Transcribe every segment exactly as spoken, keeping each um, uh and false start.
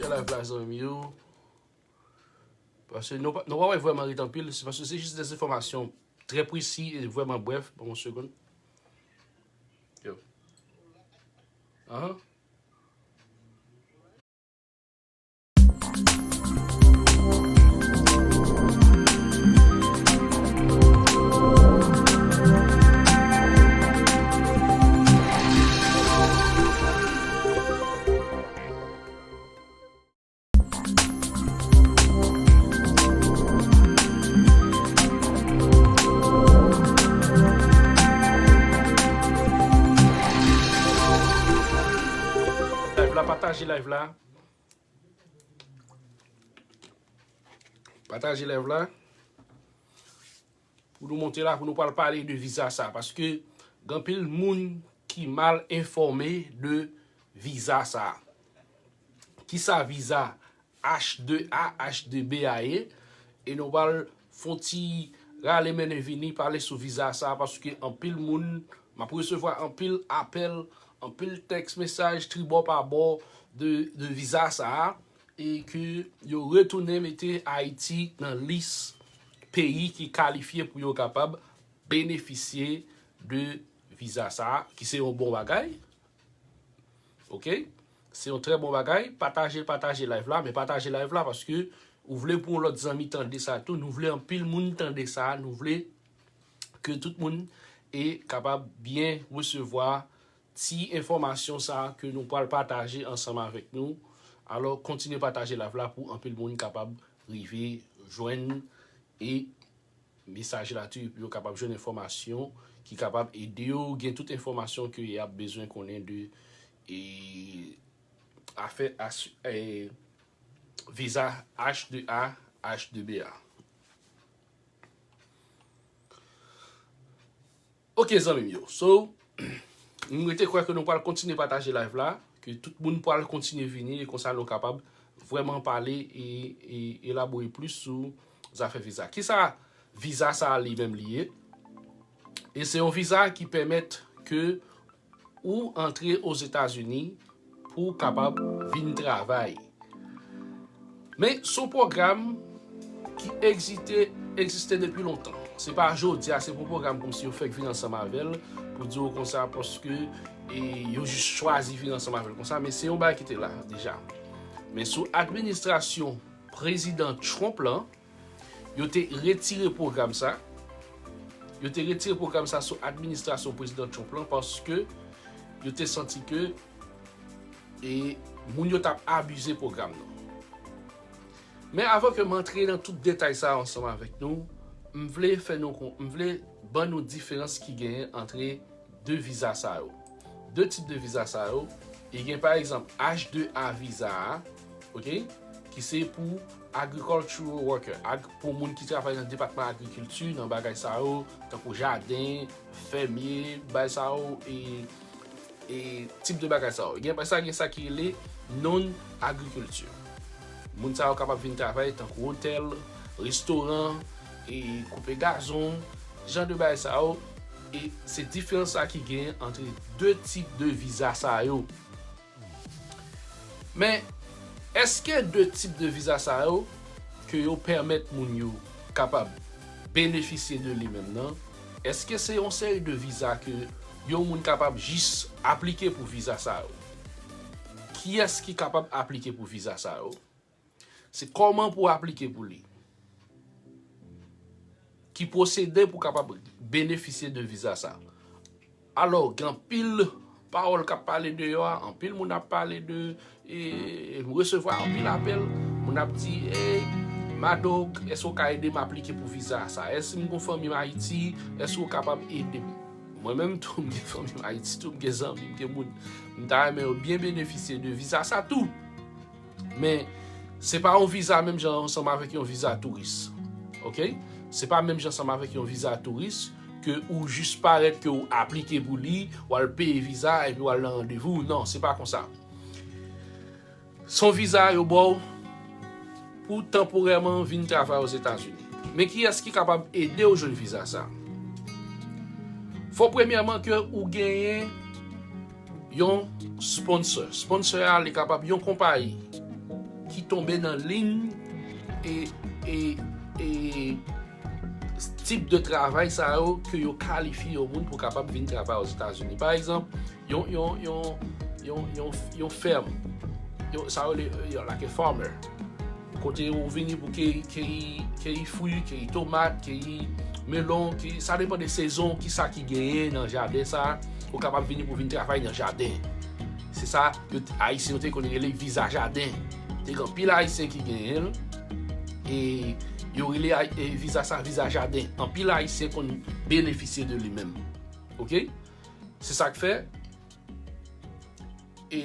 Fè live la, zanmi yo. Paske nou pa, nou pa wè vrèman ret anpil, se paske se jis de enfòmasyon trè presi e vrèman brèf. Ban m yon segonn. Yo. Ahan. Live la, pataje live la. Pataje live la. Pou nou monte la, pou nou pral pale de viza sa. Paske gen anpil moun ki mal enfòme de viza sa. Kisa viza H de A, H de B a ye? E nou pral fè yon ti rale mennen vini pale sou viza sa, paske anpil moun, m ap resevwa anpil apèl, anpil tèks mesaj tribò pabò de, de viza sa, e ke yo retounen mete Ayiti nan lis peyi ki kalifye pou yo kapab benefisye de viza sa, ki se yon bon bagay. Oke? Se yon trè bon bagay. Pataje, pataje live la, men pataje live la paske ou vle pou yon lòt zanmi tande sa tou. Nou vle anpil moun tande sa. Nou vle ke tout moun e kapab byen resevwa ti enfòmasyon sa ke nou pral pataje ansanm avèk nou. Alò, kontinye pataje live la pou anpil moun kapab rive jwenn e mesaj la tou, epi yo kapab jwenn enfòmasyon ki kapab ede yo gen tout enfòmasyon ke y ap bezwen konnen de, e, afè as-, e, viza H de A, H de B a. Ok, zanmi m yo. So, m rete kwè ke nou pral kontinye pataje live la, ke tout moun pral kontinye vini, e konsa nou kapab vrèman pale e, e elabore plis sou zafè viza. Kisa viza sa a li menm li ye? E se yon viza ki pèmèt ke ou antre Ozetazini pou w kapab vin travay. Men se yon pwogram ki egzite, egziste depi lontan. Se pa jodi a, se pa yon pwogram kòmsi yo fèk vin ansanm avè l pou di w konsa paske, e, yo jis chwazi vin ansanm avè l konsa, men se yon bagay ki te la deja. Men sou administrasyon prezidan Trump lan, yo te retire pwogram sa. Yo te retire pwogram sa sou administrasyon prezidan Trump lan paske yo te santi ke, e, moun yo t ap abize pwogram nan. Men avan ke m antre nan tout detay sa yo ansanm avèk nou, m vle fè nou kon-, m vle ban nou diferans ki genyen antre de viza sa yo. De tip de viza sa yo, e gen pa egzanp H de A viza a, oke, ki se pou agricultural worker, ag-, pou moun ki travay nan depatman agrikilti, nan bagay sa yo, tankou jaden, fèmye, bagay sa yo, e, e tip de bagay sa yo. Gen pa sa, gen sa ki rele non-agriculture. Moun sa yo kapab vin travay tankou otèl, restoran, e koupe gazon, jan de bagay sa yo. E se diferans sa ki genyen antre de tip de viza sa yo. Men, èske de tip de viza sa yo ke yo pèmèt moun yo kapab benefisye de li menm nan, èske se yon seri de viza ke yon moun kapab jis aplike pou viza sa yo? Kiyès ki kapab aplike pou viza sa yo? Se kòman pou w aplike pou li? Ki pwosede pou w kapab benefisye de viza sa? Alò, gen anpil pawòl k ap pale deyò a, anpil moun ap pale de, e, m resevwa anpil apèl, moun ap di, "Ey, Mado, èske w ka ede m aplike pou viza sa? Èske m gon fanmi m Ayiti, èske w kapab ede m?" Mwen menm tou, m gen fanmi m Ayiti tou, m gen zanmi m, gen moun m ta renmen yo byen benefisye de viza sa tou. Men, se pa yon viza menm jan ansanm avèk yon viza touris. Oke? Se pa menm jan ansanm avèk yon viza touris ke ou jis parèt ke ou aplike pou li, w al peye viza epi w al nan randevou. Non, se pa konsa. Se yon viza yo ba w pou tanporèman vin travay Ozetazini. Men kiyès ki kapab ede w jwenn viza sa? Fò premyèman ke ou genyen yon sponsor. Sponsor a, li kapab yon konpayi. tonbe nan liy e, e, e tip de travay sa yo ke yo kalifye yon moun pou kapab vin travay Ozetazini. Pa egzanp, yon, yon, yon, yon, yon, yon fèm, yon, sa yo rele, yon, like a farmer. Kote ou vini pou keyi, keyi, keyi fwi, keyi tomat, keyi melon, keyi, sa depann de sezon, kisa ki genyen nan jaden sa, ou kapab vini pou vin travay nan jaden. Se sa, yo, Ayisyen yo te konn rele viza jaden. Te gen anpil Ayisyen ki genyen l, e yo rele Ay-, e viza sa, viza jaden. Anpil Ayisyen konn benefisye de li menm. Oke? Se sa k fè, e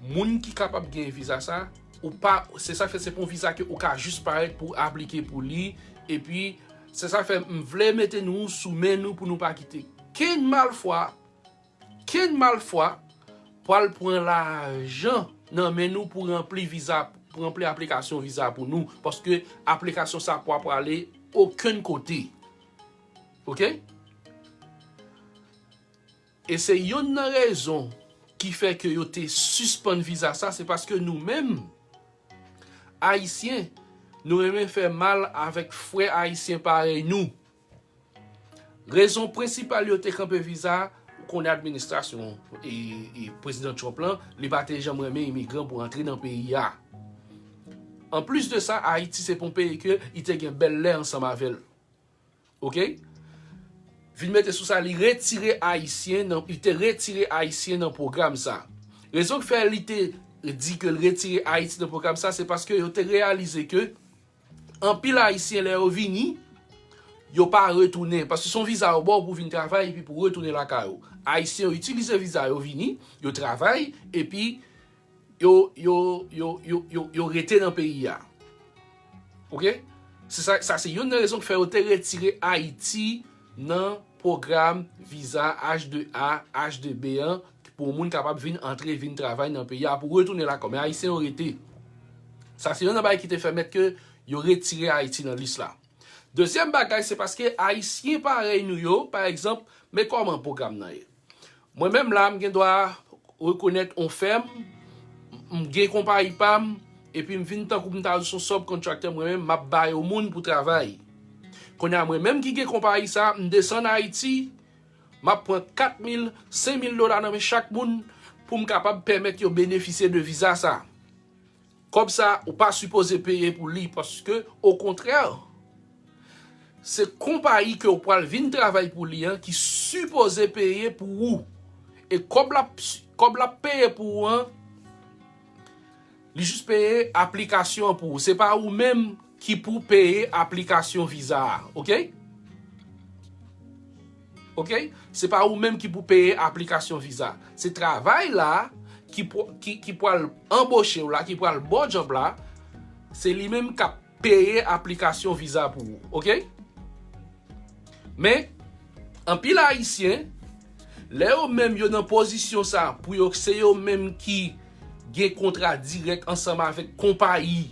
moun ki kapab gen viza sa, ou pa, se sa fè se pa yon viza ke ou ka jis parèt pou aplike pou li, epi se sa fè m vle mete nou sou men nou pou nou pa kite kenn malfwa, kenn malfwa pral pran lajan nan men nou pou ranpli viza, pou ranpli aplikasyon viza pou nou, paske aplikasyon sa pa prale okenn kote. Oke? E se yonn nan rezon ki fè ke yo te sispann viza sa, se paske nou menm, Ayisyen, nou renmen fè mal avèk frè Ayisyen parèy nou. Rezon prensipal yo te kanpe viza, ou konnen administrasyon e, e prezidan Trump lan, li pa te janm renmen imigran pou antre nan peyi a. Anplis de sa, Ayiti se pa yon peyi ke li te gen bèl lè ansanm avè l. Oke? Vin mete sou sa, li retire Ayisyen nan, li te retire Ayisyen nan pwogram sa. Rezon ki fè li te di ke l retire Ayiti nan pwogram sa, se paske yo te reyalize ke anpil Ayisyen, lè yo vini, yo pa retounen. Paske se yon viza yo ba w pou vin travay epi pou retounen lakay ou. Ayisyen yo itilize viza yo vini, yo travay, epi yo, yo, yo, yo, yo, yo rete nan peyi a. Oke? Se sa, sa se youn nan rezon ki fè yo te retire Ayiti nan pwogram viza H de A, H de B an, pou moun kapab vin antre, vin travay nan peyi a, pou retounen lakay. Men Ayisyen yo rete. Sa se youn nan bagay ki te pèmèt ke yo retire Ayiti nan lis la. Dezyèm bagay, se paske Ayisyen parèy nou yo, pa egzanp, men kòman pwogram nan ye. Mwen menm la, m gen dwa rekonèt on fèm, m gen konpayi pa m, epi m vin tankou m ta di se on subcontractor, mwen menm, m ap ba yo moun pou travay. Kounye a, mwen menm ki gen konpayi sa, m desann Ayiti, m ap pran kat mil, senk mil dola nan men chak moun pou m kapab pèmèt yo benefisye de viza sa. Kòb sa, ou pa sipoze peye pou li, paske, okontrè, se konpayi ke w pral vin travay pou li an ki sipoze peye pou ou. E kòb l ap, kòb l ap peye pou ou an, li jis peye aplikasyon an pou ou. Se pa ou menm ki pou peye aplikasyon viza a, oke? Oke? Se pa ou menm ki pou peye aplikasyon viza. Se travay la ki pou, ki, ki pral anboche w la, ki pral ba w djòb la, se li menm k ap peye aplikasyon viza pou ou. Oke? Men, anpil Ayisyen, lè yo menm yo nan pozisyon sa, pou yo, se yo menm ki gen kontra dirèk ansanm avèk konpayi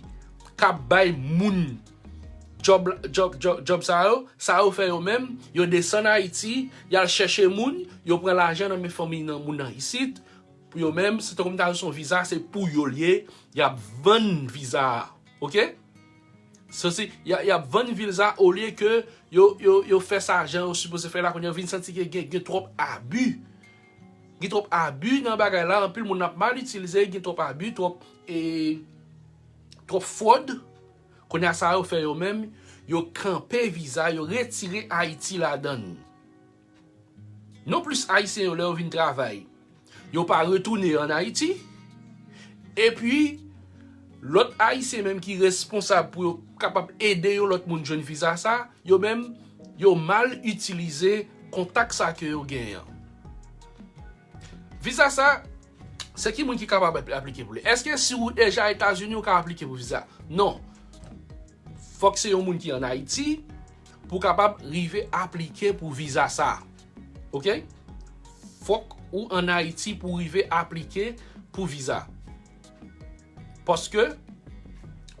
k ap bay moun djòb, djòb, djòb, djòb sa yo, sa yo fè yo menm, yo desann Ayiti, y al chèche moun, yo pran lajan nan men fanmi nan moun nan isit, pou yo menm, se tankou m ta di se yon viza, se pou yo l ye, y ap vann viza a. Oke? Se, se, y a, y ap vann viza olye ke yo, yo, yo fè sa jan yo sipoze fè la, kounye a vin santi ke gen, gen twòp abi. Gen twòp abi nan bagay la, anpil moun ap mal itilize, gen twòp abi, twòp, e, twòp fwòd. Kounye a sa yo fè yo menm, yo kanpe viza, yo retire Ayiti ladan l. Non plis Ayisyen yo, lè yo vin travay, yo pa retounen ann Ayiti. Epi, lòt Ayisyen menm ki responsab pou yo kapab ede yon lòt moun jwenn viza sa, yo menm, yo mal itilize kontak sa ke yo genyen an. Viza sa, se ki moun ki kapab ap-, aplike pou li? Èske si ou deja Etazini, ou ka aplike pou viza? Non. Fòk se yon moun ki ann Ayiti pou kapab rive aplike pou viza sa. Oke? Fòk ou ann Ayiti pou rive aplike pou viza. Paske,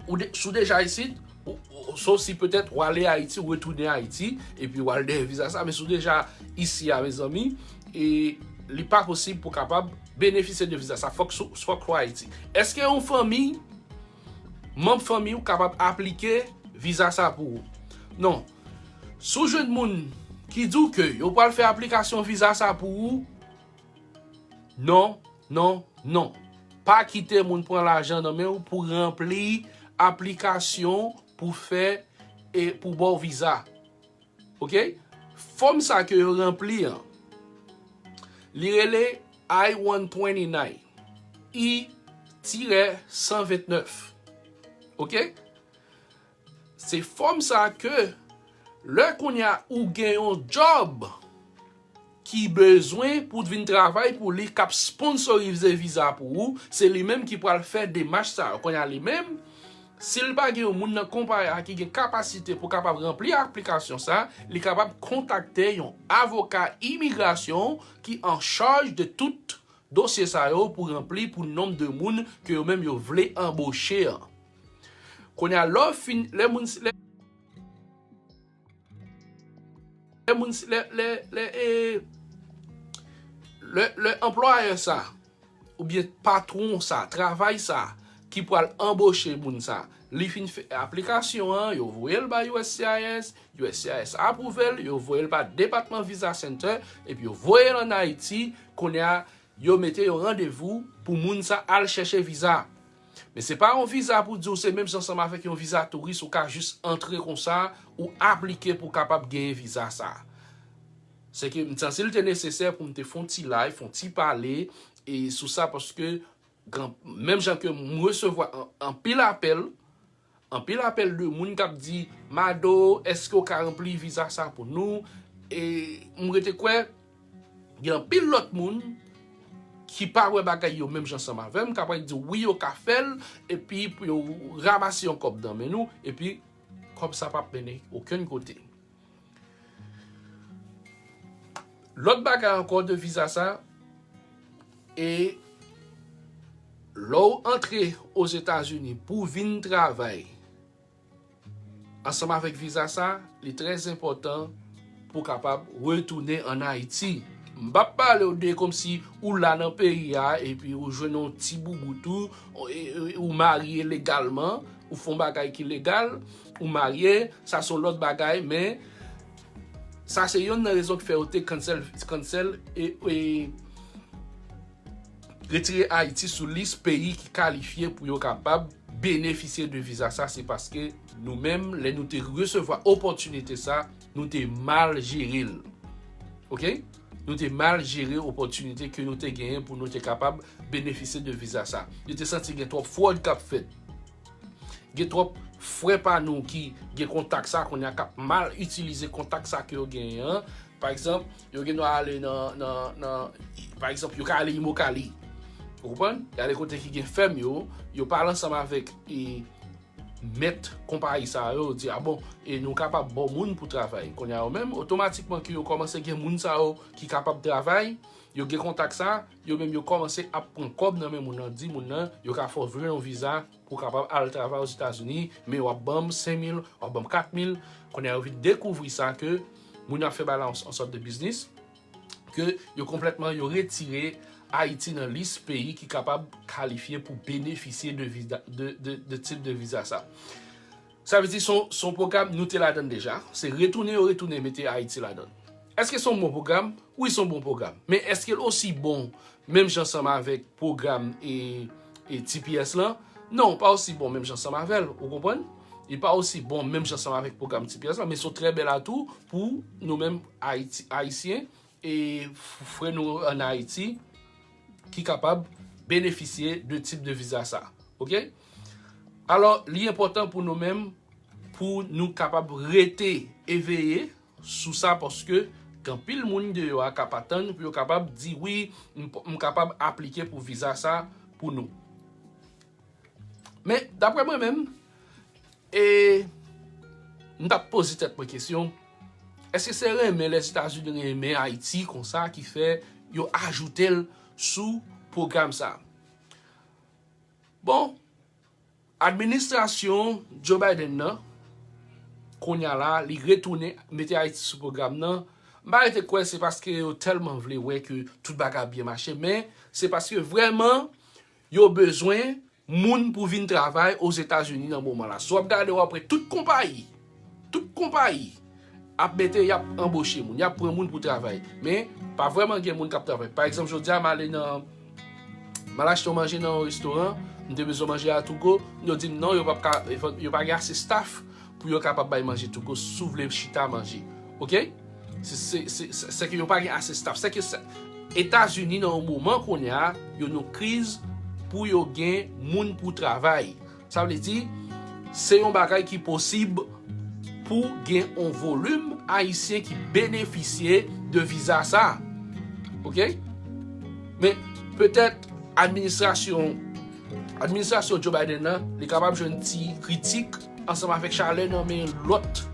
ou de-, si w deja isit, ou, ou, sof si petèt ou ale Ayiti, ou retounen Ayiti, epi w al dèyè viza sa, men si w deja isi a, mezanmi, e li pa posib pou kapab benefisye de viza sa. Fòk sou, fòk ou Ayiti. Èske yon fanmi, manm fanmi w kapab aplike viza sa pou ou. Non. Si w jwenn moun ki di w ke yo pral fè aplikasyon viza sa pou ou, non, non, non. Pa kite moun pran lajan nan men w pou ranpli aplikasyon pou fè e pou ba w viza. Ok? Fòm sa ke yo ranpli an, li rele I one twenty-nine, I tirè san vennèf. Ok? Se fòm sa ke lè kounye a ou gen yon job ki bezwen pou vin travay pou li, k ap sponsorize viza pou ou, se li menm ki pral fè demach sa yo. Kounye a li menm, si l pa gen yon moun nan konpayi a ki gen kapasite pou kapab ranpli aplikasyon sa, li kapab kontakte yon avoka imigrasyon ki an chaj de tout dosye sa yo pou ranpli pou nonm de moun ke yo menm yo vle anboche an. Kounye a, lè w fin, lè moun, lè, lè moun, lè, lè, lè, e, lè, lè anplwayè sa, oubyen patwon sa, travay sa, ki pral anboche moun sa, li fin fè aplikasyon an, yo voye l bay U S C I S, U S C I S apwouve l, yo voye l pa Depatman Visa Center, epi yo voye l ann Ayiti, kounye a, yo mete yon randevou pou moun sa al chèche viza. Men se pa yon viza pou di w se menm jan ansanm avèk yon viza touris ou ka jis antre konsa, ou aplike pou w kapab genyen viza sa. Se ke m santi l te nesesè pou m te fè yon ti live, fè yon ti pale e sou sa, paske gran, menm jan ke m resevwa an, anpil apèl, anpil apèl de moun k ap di, Mado, èske w ka ranpli viza sa pou nou? E m rete kwè, gen anpil lòt moun ki pa wè bagay yo menm jan ansanm avè m, k ap di wi, yo ka fè l, epi pou yo ranmase yon kòb nan men nou, epi kòb sa p ap mennen okenn kote. Lòt bagay ankò de viza sa, e lè w antre Ozetazini pou vin travay ansanm avèk viza sa, li trè enpòtan pou w kapab retounen ann Ayiti. M p ap pale w de kòmsi ou la nan peyi a epi ou jwenn yon ti boubout ou, e, e, ou marye legalman, ou fè yon bagay ki legal, ou marye, sa se yon lòt bagay, men sa se yonn nan rezon ki fè yo te cancel, cancel e, e retire Ayiti sou lis peyi ki kalifye pou yo kapab benefisye de viza sa, se paske nou menm, lè nou te resevwa opòtinite sa, nou te mal jere l. Ok? Nou te mal jere opòtinite ke nou te genyen pou nou te kapab benefisye de viza sa. Yo te santi gen twòp fwòd k ap fèt. Gen twòp frè pa nou ki gen kontak sa, kounye a k ap mal itilize kontak sa ke yo genyen an. Pa egzanp, yo gen dwa ale nan, nan, nan, pa egzanp, yo ka ale Imokali. Ou konprann? Y ale kote ki gen fèm yo, yo pale ansanm avèk, e, mèt konpayi sa yo, yo di, a bon, e nou kapab ba w moun pou travay. Kounye a yo menm, otomatikman ke yo kòmanse gen moun sa yo ki kapab travay, yo gen kontak sa, yo menm yo kòmanse ap pran kòb nan men moun nan, di moun nan, yo ka fè w jwenn yon viza pou w kapab al travay Ozetazini, men w ap ban m senk mil, w ap ban m kat mil. Kounye a yo vin dekouvri sa ke moun ap fè bagay la yon, yon sòt de biznis, ke yo konplètman, yo retire Ayiti nan lis peyi ki kapab kalifye pou benefisye de viza, de, de, de tip de viza sa. Sa vle di se yon, se yon pwogram nou te ladan l deja. Se retounen yo retounen mete Ayiti ladan l. Èske se yon bon pwogram? Wi, se yon bon pwogram. Men èske l osi bon menm jan ansanm avèk pwogram e, e T P S lan? Non, pa osi bon menm jan ansanm avè l, ou konprann? Li pa osi bon menm jan ansanm avèk pwogram T P S lan, men se yon trè bèl atou pou nou menm Ayiti, Ayisyen, e f-, frè nou ann Ayiti ki kapab benefisye de tip de viza sa. Ok? Alò, li enpòtan pou nou menm, pou nou kapab rete eveye sou sa, paske gen anpil moun deyò a k ap atann pou yo kapab di, wi, m, m kapab aplike pou viza sa pou nou. Men, daprè mwen menm, e, m t ap poze tèt mwen kesyon, èske se renmen Lèzetazini renmen Ayiti konsa ki fè yo ajoute l sou pwogram sa? Bon, administrasyon Joe Biden nan, kounye a la, li retounen mete Ayiti sou pwogram nan. M pa rete kwè se paske yo tèlman vle wè ke tout bagay ap byen mache, men se paske vrèman yo bezwen moun pou vin travay Ozetazini nan moman la. Si w ap gade, w ap wè tout konpayi, tout konpayi ap mete, y ap anboche moun, y ap pran moun pou travay. Men, pa vrèman gen moun k ap travay. Pa egzanp, jodi a, m ale nan, m al achte yon manje nan yon restoran, m te bezwen manje a to go, yo di m non, yo p ap ka, yo pa gen ase staff pou yo kapab bay manje to go si w vle chita manje. Oke? Se, se, se, se, se ke yo pa gen ase staff. Se ke se, Etazini nan yon moman kounye a, yo nan kriz pou yo gen moun pou travay. Sa vle di, se yon bagay ki posib pou gen yon volim Ayisyen ki benefisye de viza sa. Oke? Men, petèt, administrasyon, administrasyon Joe Biden nan, li kapab jwenn ti kritik ansanm avèk chalè nan men lòt,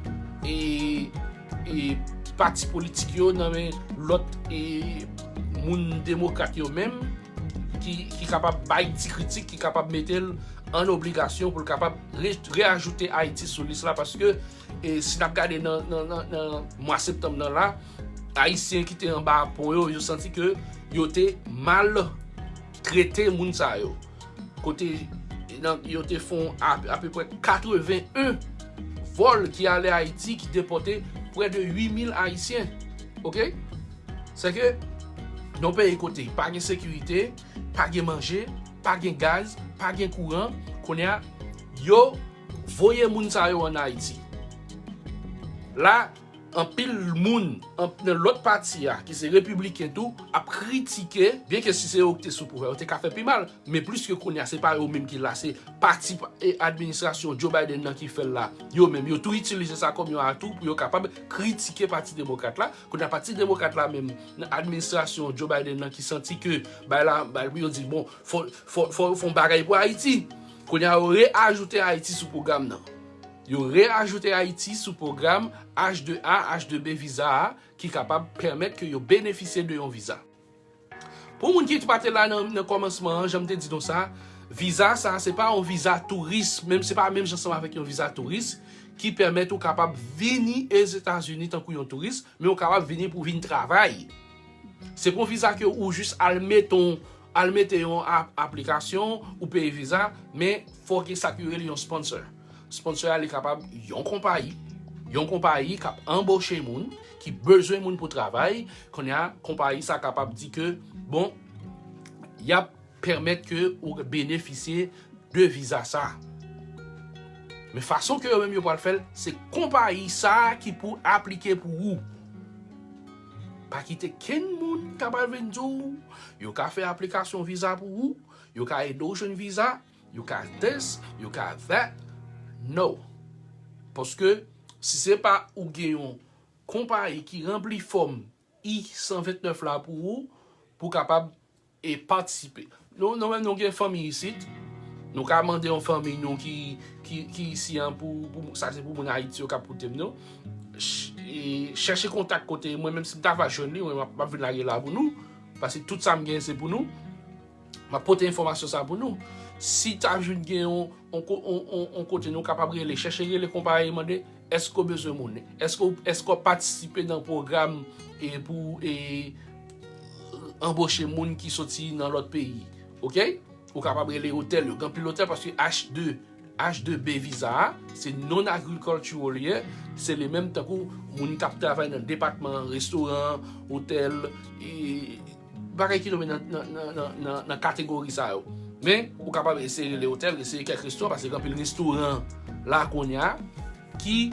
e, e, pati politik yo, nan men lòt, e, moun demokrat yo menm, ki, ki kapab bay ti kritik, ki kapab mete l an obligasyon pou l kapab re, reajoute Ayiti sou lis la, paske, e, si n ap gade nan, nan, nan, nan mwa septanm nan la, Ayisyen ki te anba pon yo, yo santi ke yo te mal trete moun sa yo. Kote nan, yo te fon a, apeprè katreven en vòl ki ale Ayiti, ki depòte prè de uit mil Ayisyen. Oke? Se ke nan yon peyi kote pa gen sekirite, pa gen manje, pa gen gaz, pa gen kouran, kounye a, yo voye moun sa yo ann Ayiti. La, anpil moun, an, nan lòt pati a, ki se repibliken tou, ap kritike, byenke si se yo ki te sou pouvwa, yo te ka fè pi mal, men pliske kounye a, se pa yo menm ki la, se pati pa, e administrasyon Joe Biden nan ki fè l la, yo menm, yo tou itilize sa kòm yon atou pou yo kapab kritike pati demokrat la. Kounye a, pati demokrat la menm, nan administrasyon Joe Biden nan ki santi ke, bay la, bay, yo di, bon, fò, fò, fò, fò yon bagay pou Ayiti. Kounye a, yo reajoute Ayiti sou pwogram nan. Yo reajoute Ayiti sou pwogram H de A, H de B viza a, ki kapab pèmèt ke yo benefisye de yon viza. Pou moun ki pa te la nan, nan kòmansman an, jan m te di nou sa, viza sa, se pa yon viza touris, menm, se pa menm jan sanm avèk yon viza touris, ki pèmèt ou kapab vini Ozetazini tankou yon touris, men ou kapab vini pou vin travay. Se pa yon viza ke ou jis al mete yon, al mete yon ap, aplikasyon, ou peye viza, men fò gen sa ki rele yon sponsor. Sponsor a, li kapab yon konpayi, yon konpayi k ap anboche moun, ki bezwen moun pou travay. Kounye a, konpayi sa kapab di ke, bon, y ap pèmèt ke ou benefisye de viza sa. Men fason ke yo menm yo pral fè l, se konpayi sa ki pou aplike pou ou. Pa kite kenn moun kapab vin di w, yo ka fè aplikasyon viza pou ou, yo ka ede w jwenn viza, you got this, you got that. No. Paske si se pa ou gen yon konpayi ki ranpli fòm I san ventnèf la pou ou, pou kapab, e, patisipe. Nou, nou menm nou gen fanmi isit. Nou ka mande yon fanmi nou ki, ki, ki isi an pou, pou, sa se pou moun Ayiti yo k ap koute m non. Ch-, e, chèche kontak kote mwen, menm si m ta va jwenn li, mwen m ap, m ap vin lage la pou nou. Paske tout sa m gen se pou nou. M ap pote enfòmasyon sa pou nou. Si ta vin gen yon, yon ko-, yon, yon, yon kote nou kapab rele, chèche rele konpayi, mande, èske w bezwen moun? Èske w, èske w ap patisipe nan pwogram, e, pou, e, anboche moun ki soti nan lòt peyi? Oke? Ou kapab rele otèl yo. Gen anpil otèl paske H de, H de B viza a, se non-agricultural li ye, se li menm tankou moun k ap travay nan depatman restoran, otèl, e, bagay ki tonbe nan, nan, nan, nan, nan, nan kategori sa yo. Men, ou kapab eseye rele otèl, eseye kèk restoran, paske gen anpil restoran la kounye a ki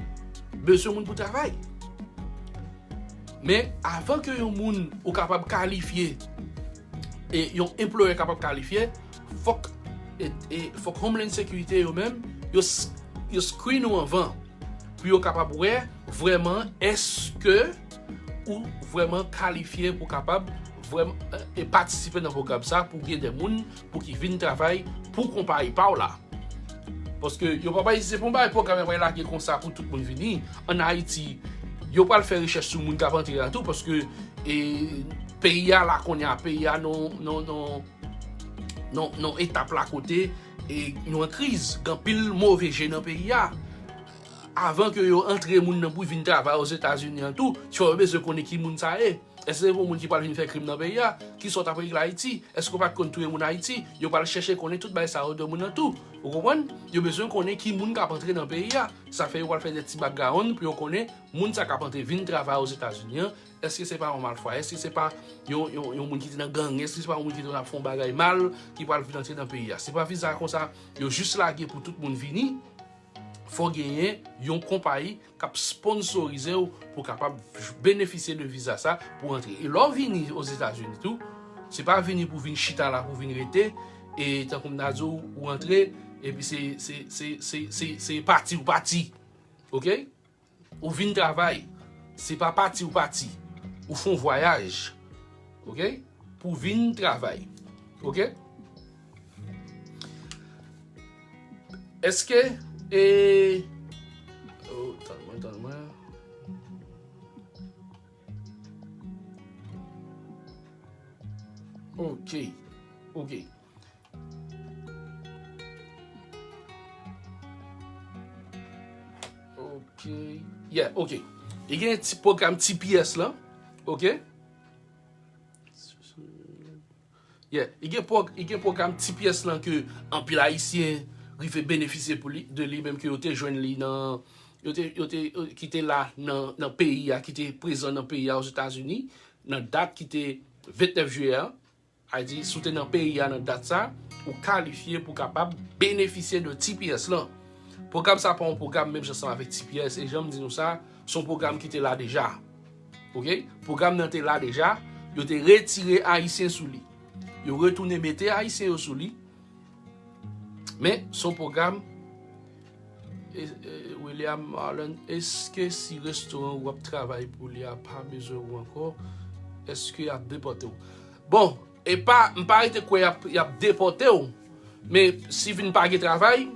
bezwen moun pou travay. Men, avan ke yon moun ou kapab kalifye, e yon employer kapab kalifye, fòk, e, e, fòk Homeland Security yo menm, yo, s-, yo screen ou anvan, pou yo kapab wè vrèman èske ou vrèman kalifye pou kapab vrèman, e, e patisipe nan pwogram sa pou gen de moun pou ki vin travay pou konpayi pa w la. Paske yo pa bay, se pa yon bagay pwogram y ap lage konsa pou tout moun vini. Ann Ayiti, yo pral fè rechèch sou moun k ap antre a tou, paske, e, peyi a la kounye a, peyi a non, non, non, non, non etap la kote, e, nou an kriz. Gen anpil move je nan peyi a. Avan ke yo antre moun nan pou vin travay Ozetazini an tou, fò yo bezwen konnen ki moun sa ye. Èske se pou moun ki pral vin fè krim nan peyi a? Kisa w t ap regle Ayiti? Èske w pa t konn touye moun Ayiti? Yo pral chèche konnen tout bagay sa yo de moun nan tou. Ou konprann? Yo bezwen konnen ki moun k ap antre nan peyi a. Sa fè yo pral fè de ti background pou yo konnen moun sa k ap antre vin travay Ozetazini an. Èske se pa yon malfwa? Èske se pa yon, yon, yon moun ki te nan gang? Èske se pa yon moun ki te ap fè yon bagay mal ki pral vin antre nan peyi a? Se pa viza konsa yo jis lage pou tout moun vini. Fò genyen yon konpayi k ap sponsorize w pou w kapab benefisye de viza sa pou w antre. E lè w vini Ozetazini tou, se pa vini pou vin chita la, pou vin rete, e tankou m ta di w, ou antre, epi se, se, se, se, se, se pati ou pati. Oke? Ou vin travay. Se pa pati ou pati. Ou fè yon vwayaj. Oke? Pou vin travay. Oke? Èske, e, oh, tann mwen, tann mwen. Oke. Oke. Oke. Yeah, oke. Li gen ti pwogram T P S lan. Oke. Yeah, li gen pwog-, li gen pwogram T P S lan ke anpil Ayisyen rive benefisye pou li, de li, menm ke yo te jwenn li nan, yo te, yo te, yo, ki te la nan, nan peyi a, ki te prezan nan peyi a, Ozetazini, nan dat ki te vennèf jiyè a. Sa vle di, si w te nan peyi a nan dat sa, ou kalifye pou kapab benefisye de T P S lan. Pwogram sa pa yon pwogram menm jan ansanm avèk T P S, e jan m di nou sa, se yon pwogram ki te la deja. Oke? Pwogram nan te la deja, yo te retire Ayisyen sou li. Yo retounen mete Ayisyen yo sou li. Men, se yon pwogram, e, e, William Marlon, èske si restoran w ap travay pou li a pa bezwen ou ankò, èske y ap depòte w? Bon, e pa, m pa rete kwè y ap, y ap depòte w, men si vin pa gen travay,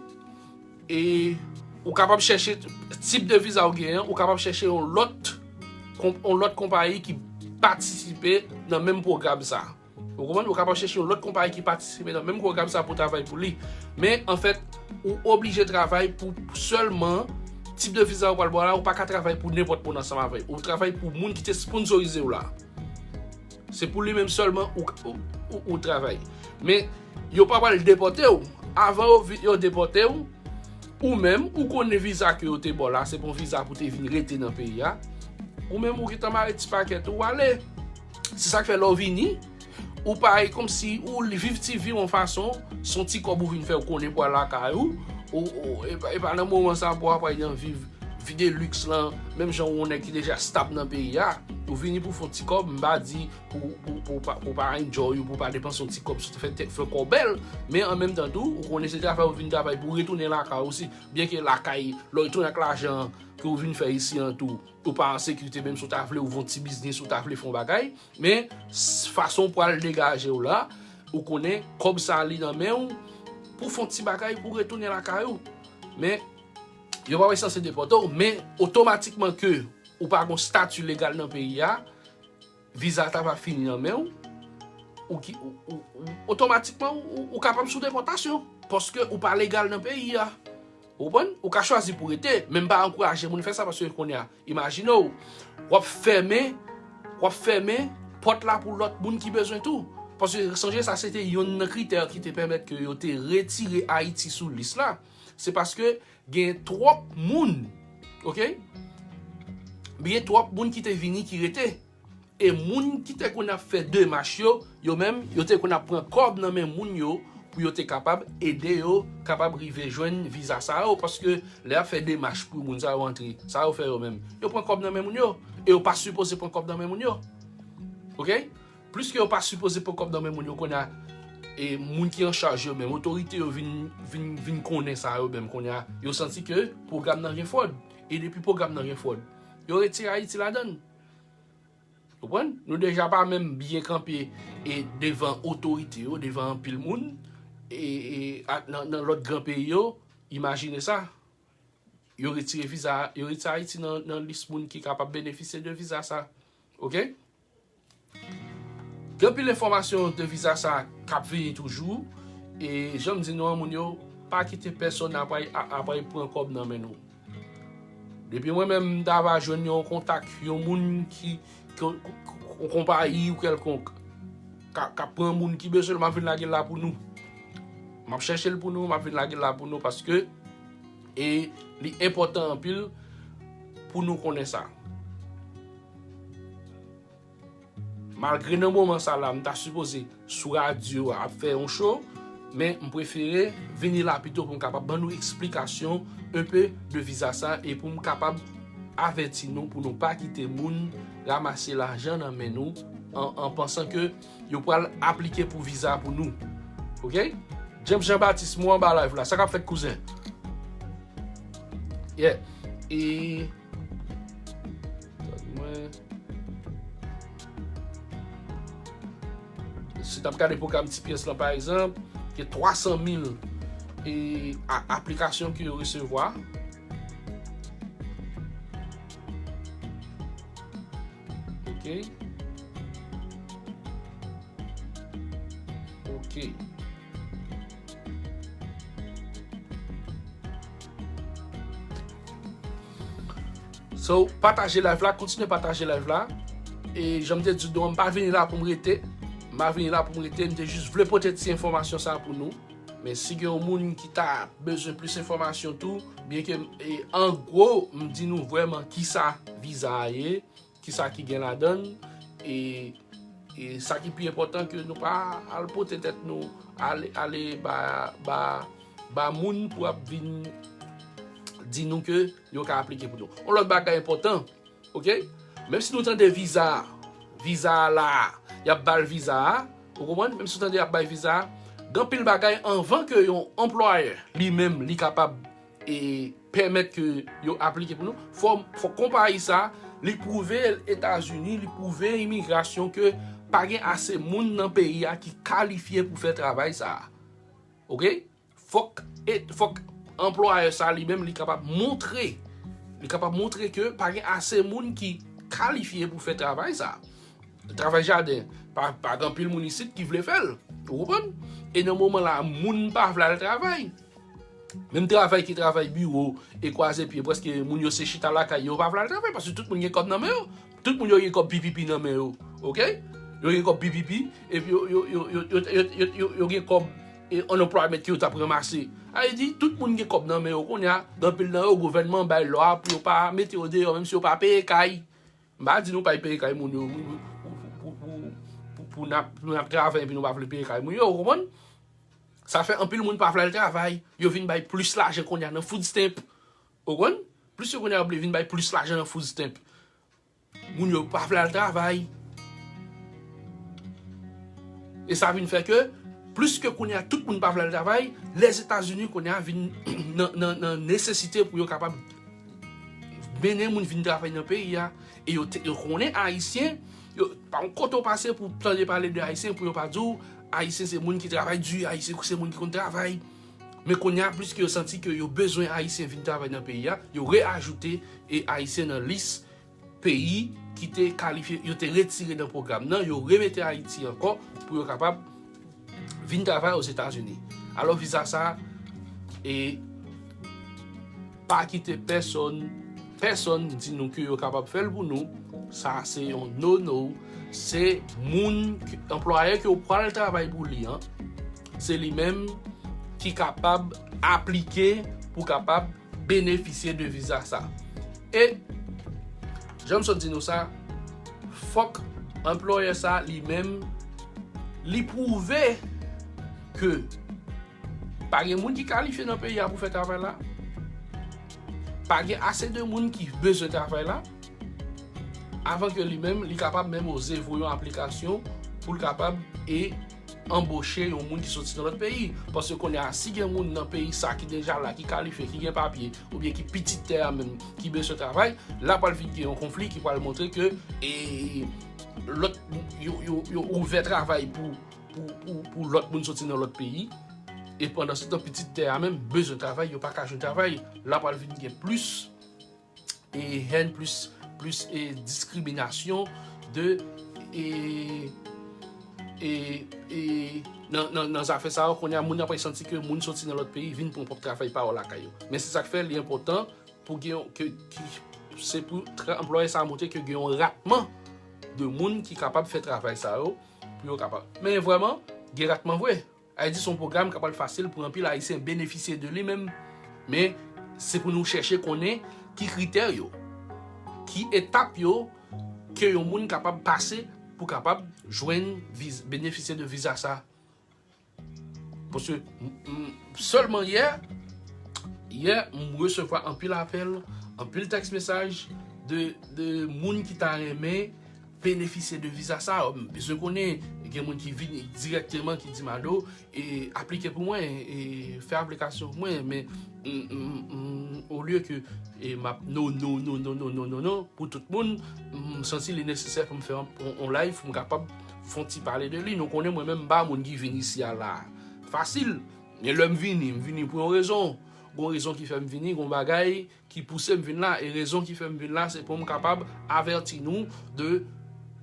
e ou kapab chèche tip de viza w genyen, ou kapab chèche yon lòt, yon lòt konpayi ki patisipe nan menm pwogram sa. Ou konprann? Ou kapab chèche yon lòt konpayi ki patisipe nan menm pwogram sa pou travay pou li. Men, anfèt, ou oblije travay pou sèlman tip de viza ou pral ba w la, ou pa ka travay pou nenpòt moun ansanm avè w. Ou travay pou moun ki te sponsorize w la. Se pou li menm sèlman ou, ou, ou, ou travay. Men, yo pa pral depòte w. Avan yo, vi- yo depòte w, ou menm, ou konnen viza ke yo te ba w la, se pa yon viza pou te vin rete nan peyi a. Ou menm, ou gentan mare ti pakèt ou, ou ale. Se sa k fè lè w vini, ou pa e kòmsi ou li- viv ti vi w yon fason, se yon ti kòb ou vin fè ou konnen pou al lakay ou, ou, ou, e pa, e pa nan moman sa pou w ap al nan viv vi de liks lan, menm jan yon nèg ki deja stab nan peyi a, ou vini pou fè yon ti kòb, m pa di pou, pou, pou, pa- pou pa enjoy ou, pou pa depanse yon ti kòb, sou fè tèt, fè kò bèl, men an menm tan tou, ou konnen se travay ou vin travay pou retounen lakay ou osi, byen ke lakay, lè w retounen ak lajan ke w vin fè isi an tou, ou pa an sekirite, menm si w ta vle ouvri yon ti biznis, ou ta vle fè yon bagay, men s- fason w pral degaje w la, ou konnen kòb sa li nan men w, pou fè yon ti bagay, pou retounen lakay ou. Men, yo pa wè sanse depòte w, men otomatikman ke ou pa gon stati legal nan peyi a, viza ta va fini nan men w, ou ki, ou, ou, ou, otomatikman, ou, ou kapab sou depòtasyon, paske ou pa legal nan peyi a. Ou konprann? Ou ka chwazi pou rete, men m pa ankouraje moun fè sa, paske kounye a, imajine w, w ap fèmen, w ap fèmen pòt la pou lòt moun ki bezwen tou. Paske sonje sa, se te yonn nan kritè ki te pèmèt ke yo te retire Ayiti sou lis la. Se paske gen twòp moun, oke? Gen twòp moun ki te vini, ki rete. E moun ki te konn ap fè demach yo, yo menm, yo te konn ap pran kòb nan men moun yo pou yo te kapab ede yo kapab rive jwenn viza sa yo, paske lè y ap fè demach pou moun sa yo antre, sa yo fè yo menm? Yo pran kòb nan men moun yo, e yo pa sipoze pran kòb nan men moun yo. Oke? Pliske yo pa sipoze pran kòb nan men moun yo, kounye a, e moun ki an chaj yo menm, otorite yo vin, vin, vin konnen sa yo menm, kounye a, yo santi ke pwogram nan gen fwòd. E depi pwogram nan gen fwòd, yo retire Ayiti ladan l. Konprann? Nou deja pa menm byen kanpe e devan otorite yo, devan anpil moun, e, e, a- nan, nan lòt gran peyi yo, imajine sa. Yo retire viza, yo retire Ayiti nan, nan lis moun ki kapab benefisye de viza sa. Oke? Gen anpil enfòmasyon de viza sa k ap vini toujou. E jan m di nou an, moun yo, pa kite pèsonn ap al, a- ap al pran kòb nan men nou. Depi mwen menm, m ta va jwenn yon kontak, yon moun ki, ki, ki, yon konpayi ou kèlkonk k ap pran moun ki bezwen l, m ap vin lage l la pou nou. M ap chèche l pou nou, m ap vin lage l la pou nou paske e li enpòtan anpil pou nou konnen sa. Malgre nan moman sa la, m ta sipoze sou radyo a ap fè yon show, men m prefere vini la pito pou m kapab ban nou eksplikasyon enpe de viza sa e pou m kapab avèti nou pou nou pa kite moun ranmase lajan nan men nou an, an pansan ke yo pral aplike pou viza pou nou. Oke? James Jean Baptiste, mwen anba live la. Sa k ap fèt, kouzen? Yeah. E Tann mwen. Si n ap gade pwogram T P S lan, pa egzanp, gen twa san mil e, a, aplikasyon ke yo resevwa. Oke. Oke. So, pataje live la, kontinye pataje live la. E jan m te di nou an, m pa vini la pou m rete. M pa vini la pou m rete, m te jis vle pote ti enfòmasyon sa pou nou. Men si gen yon moun ki ta bezwen plis enfòmasyon tou, byen ke, e, an gwo, m di nou vrèman kisa viza a ye, kisa ki gen ladan l, e, e sa ki pi enpòtan ke nou pa al pote tèt nou, ale, ale ba, ba, ba moun pou ap vin di nou ke yo ka aplike pou nou. Yon lòt bagay enpòtan, oke? Menm si nou tande viza, viza a la, y ap ba l viza a, ou konprann? Menm si nou tande y ap bay viza a, gen anpil bagay anvan ke yon anplwayè li menm li kapab e pèmèt ke yo aplike pou nou, fò, fò konpayi sa, li pwouve Etazini, li pwouve imigrasyon ke pa gen ase moun nan peyi a ki kalifye pou fè travay sa. Oke? Fòk, e, fòk anplwayè sa li menm li kapab montre, li kapab montre ke pa gen ase moun ki kalifye pou fè travay sa. Travay jaden, pa, pa gen anpil moun isit ki vle fè l. Ou konprann? E nan moman la, moun pa vle al travay. Menm travay ki travay biwo e kwaze pye, prèske moun yo se chita lakay yo, pa vle al travay, paske tout moun gen kòb nan men yo. Tout moun yo gen kòb P P P nan men yo, oke? Yo gen kòb P P P, epi yo, yo, yo, yo, yo, yo, yo, yo, yo gen kòb e, unemployment ke yo t ap ranmase. Sa vle di, tout moun gen kòb nan men yo kounye a, gen anpil nan yo, gouvènman bay lwa pou yo pa mete yo deyò, menm si yo pa peye kay. M pa di nou pa peye kay moun yo, pou, pou, pou, pou, pou, pou n ap, pou n ap travay epi nou pa vle peye kay moun yo, ou konprann? Sa fè anpil moun pa vle al travay, yo vin bay plis lajan kounye a nan food stamp. Ou konprann? Plis yo kounye a yo vle vin bay plis lajan nan food stamp. Moun yo pa vle al travay. E sa vin fè ke, plis ke kounye a tout moun pa vle al travay, Lèzetazini kounye a vin nan, nan, nan nesesite pou yo kapab mennen moun vin travay nan peyi a. E yo, te, yo konnen Ayisyen, yo, pa yon kote w pase pou tande pale de Ayisyen, pou yo pa di w, Ayisyen se moun ki travay di, Ayisyen se moun ki konn travay. Men kounye a, pliske yo santi ke yo bezwen Ayisyen vin travay nan peyi a, yo reajoute e Ayisyen nan lis peyi ki te kalifye, yo te retire nan pwogram nan, yo remete Ayiti ankò pou yo kapab vin travay Ozetazini. Alò, viza sa, e pa kite pèsonn, pèsonn di nou ke yo kapab fè l pou nou. Sa se yon no-no. Se moun, anplwayè ke w pral travay pou li an, se li menm ki kapab aplike pou kapab benefisye de viza sa. E, jan m sot di nou sa, fòk anplwayè sa li menm, li pwouve ke pa gen moun ki kalifye nan peyi a pou fè travay la, pa gen ase de moun ki bezwen travay la, avan ke li menm, li kapab menm oze voye yon aplikasyon pou l kapab e anboche yon moun ki soti nan lòt peyi. Paske kounye a, si gen moun nan peyi sa ki deja la, ki kalifye, ki gen papye, oubyen ki pitit tè a menm, ki bezwen travay, la pral vin gen yon konfli ki pral montre ke, e, lòt, yo, yo, yo ouvè travay pou, pou, pou, pou lòt moun soti nan lòt peyi. E pandan se tan, pitit tè a menm bezwen travay, yo pa ka jwenn travay. La pral vin gen plis e hèn, plis, plis e diskriminasyon de, e, e, e nan, nan, nan zafè sa yo, kounye a moun nan pral santi ke moun soti nan lòt peyi vin pran pwòp travay pa yo lakay yo. Men se sa k fè li enpòtan pou gen yon, ke, ki, se pou tra-, anplwayè sa a montre ke gen yon ratman de moun ki kapab fè travay sa yo, pou yo kapab. Men vrèman, gen ratman vre. Sa vle di se yon pwogram k ap pral fasil pou anpil Ayisyen benefisye de li menm. Men se pou nou chèche konnen ki kritè yo, ki etap yo ke yon moun kapab pase pou kapab jwenn viz, benefisye de viza sa. Paske m, m, sèlman yè, yè, m resevwa anpil apèl, anpil tèks mesaj de, de moun ki ta renmen benefisye de viza sa. M bezwen konnen, gen moun ki vini dirèkteman ki di m, Ado, e, aplike pou mwen, e, fè aplikasyon pou mwen, men m, m, m, olye ke e m ap no, no, no, no, no, no, no, no, pou tout moun, m santi li nesesè pou m fè yon, yon, yon live, pou m kapab fè yon ti pale de li. Nou konnen mwen menm, m pa moun ki vin isi a la fasil. Men lè m vini, m vini pou yon rezon. Gon rezon ki fè m vini, gon bagay ki pouse m vin la. E rezon ki fè m vin la, se pou m kapab avèti nou de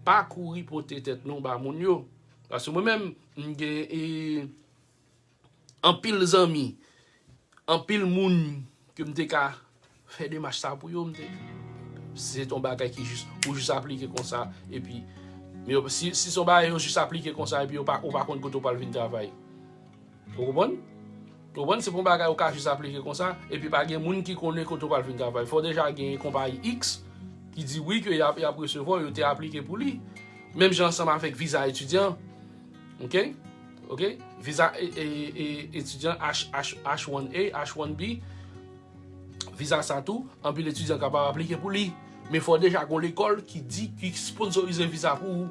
pa kouri pote tèt nou ba moun yo. Paske mwen menm, m gen, e, anpil zanmi, anpil moun ke m te ka fè demach sa pou yo, m te, si se t yon bagay ki jis, ou jis aplike konsa, epi, men yo, si, si se yon bagay yo jis aplike konsa, epi yo pa, ou pa konn kote w pral vin travay. Ou konprann? Ou konprann? Se pa yon bagay ou ka jis aplike konsa, epi pa gen moun ki konnen kote w pral vin travay. Fò deja gen konpayi X ki di wi ke y ap, y ap resevwa w, yo te aplike pou li. Menm jan ansanm avèk viza etidyan. Ok? Ok? Viza e, e, e, etidyan H, H, H one A, H one B. Viza sa tou, anpil etidyan kapab aplike pou li. Men fò deja gon lekòl ki di, ki sponsorize viza pou ou.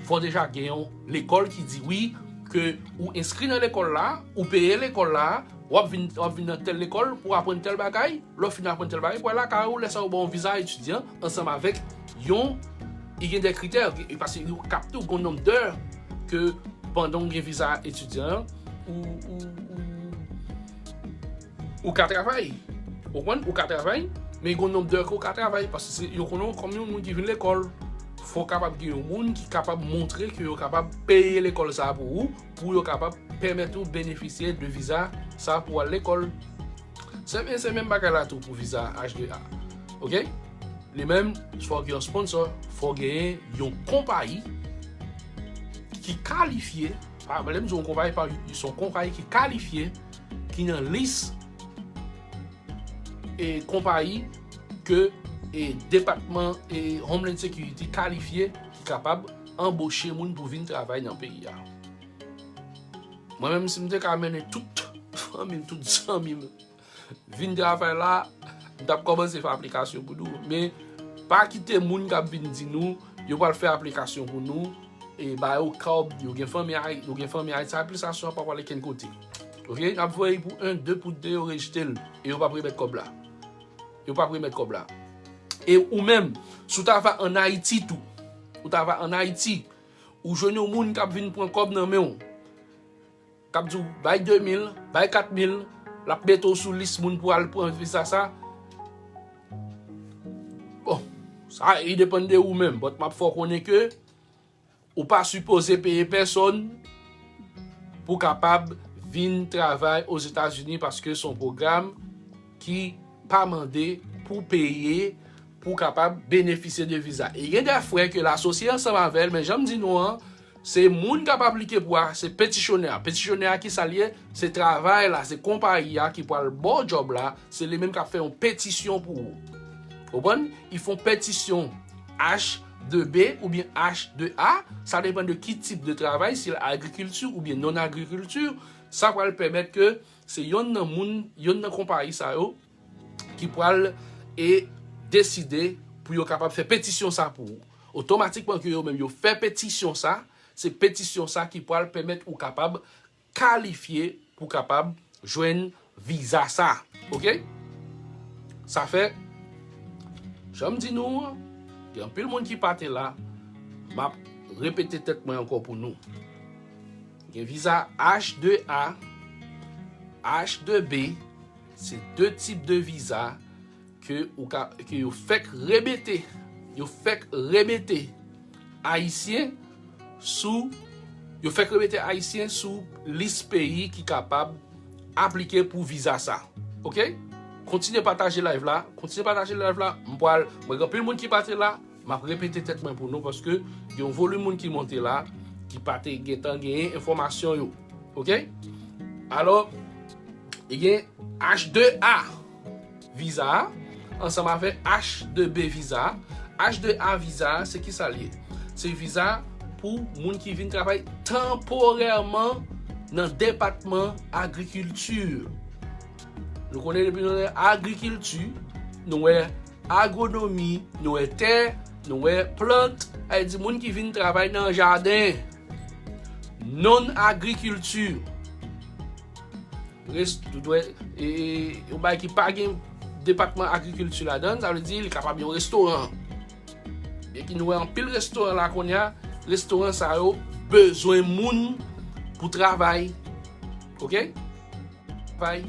Fò deja gen yon lekòl ki di wi, ke ou enskri nan lekòl la, ou peye lekòl la, w ap vin, w ap vin nan tèl lekòl pou aprann tèl bagay, lè w fin aprann tèl bagay, pou al lakay ou, lè sa yo ba w yon viza etidyan ansanm avèk yon, li gen de kritè, paske yo kapte w gon nonb dè ke pandan w gen viza etidyan an, ou, ou, ou, ou ka travay. Ou konprann? Ou ka travay, men gon nonb dè ke w ka travay, paske se, yo konnen w kòm yon moun ki vin lekòl. Fò w kapab gen yon moun ki kapab montre ke yo kapab peye lekòl sa a pou ou, pou yo kapab pèmèt ou benefisye de viza sa a pou w al lekòl. Se, se menm bagay la tou pou viza H de A. Ok? Li menm, fò w gen yon sponsor, fò w genyen yon konpayi ki kalifye, pa, lè m di yon konpayi, pa, se yon konpayi ki kalifye, ki nan lis, e, konpayi ke, e, depatman, e, Homeland Security kalifye, ki kapab anboche moun pou vin travay nan peyi a. Mwen menm, si m te ka mennen tout fanmi m, tout zanmi m vin travay la, m t ap kòmanse fè aplikasyon pou nou. Men, pa kite moun k ap vin di nou, yo pral fè aplikasyon pou nou, e ba yo kòb, yo gen fanmi Ay-, yo gen fanmi Ayiti, aplikasyon an pa pral kenn kote. Ok? Y ap voye pou en, de pou de, yo rejte l, e yo p ap remèt kòb la. Yo p ap remèt kòb la. E ou menm, si w ta va ann Ayiti tou, ou ta va ann Ayiti, ou jwenn yon moun k ap vin pran kòb nan men w, k ap di w, "Bay de mil, bay kat mil," l ap mete w sou lis moun pou al pran viza sa. Bon, sa, i depann de ou menm, but m ap fè w konnen ke ou pa sipoze peye pèsonn pou kapab vin travay Ozetazini, paske se yon pwogram ki pa mande pou peye pou kapab benefisye de viza. E gen de frè ke l asosye ansanm avè l, men jan m di nou an, se moun k ap aplike pou a, se petisyonè a. Petisyonè a, ki sa l ye? Se travay la, se konpayi a ki pral ba w djòb la, se li menm k ap fè yon petisyon pou ou. Ou konprann? Ils font pétition H de B oubyen H de A, sa depann de ki tip de travay, si l agrikilti oubyen non agrikilti, sa pral pèmèt ke se yonn nan moun, yonn nan konpayi sa yo ki pral e deside pou yo kapab fè petisyon sa pou ou. Otomatikman ke yo menm yo fè petisyon sa, se petisyon sa ki pral pèmèt ou kapab kalifye pou kapab jwenn viza sa. Ok? Sa fè, jan m di nou an, gen anpil moun ki pa te la, m ap repete tèt mwen ankò pou nou. Gen viza H de A, H de B, se de tip de viza ke ou ka, ke yo fèk remete, yo fèk remete Ayisyen sou, yo fèk remete Ayisyen sou lis peyi ki kapab aplike pou viza sa. Ok? Kontinye pataje live la, kontinye pataje live la, m pral, mwen gen anpil moun ki pa te la, M ap repete tèt mwen pou nou paske gen yon volim moun ki monte la ki pa te gentan genyen enfòmasyon yo. Oke? Alò, gen H de A viza a ansanm avèk H de B viza a. H de A viza a, se ki sa l ye? Se viza pou moun ki vin travay tanporèman nan depatman agrikilti. Nou konnen depi nou nan agrikilti, nou wè agwonomi, nou wè tè, nou wè plant, sa vle di moun ki vin travay nan jaden. Non agrikilti. Res-, dwe, e, e, yon bagay ki pa gen depatman agrikilti ladan l, sa vle di li kapab yon restoran. Byen ki nou wè anpil restoran la kounye a, restoran sa yo bezwen moun pou travay. Oke? Travay.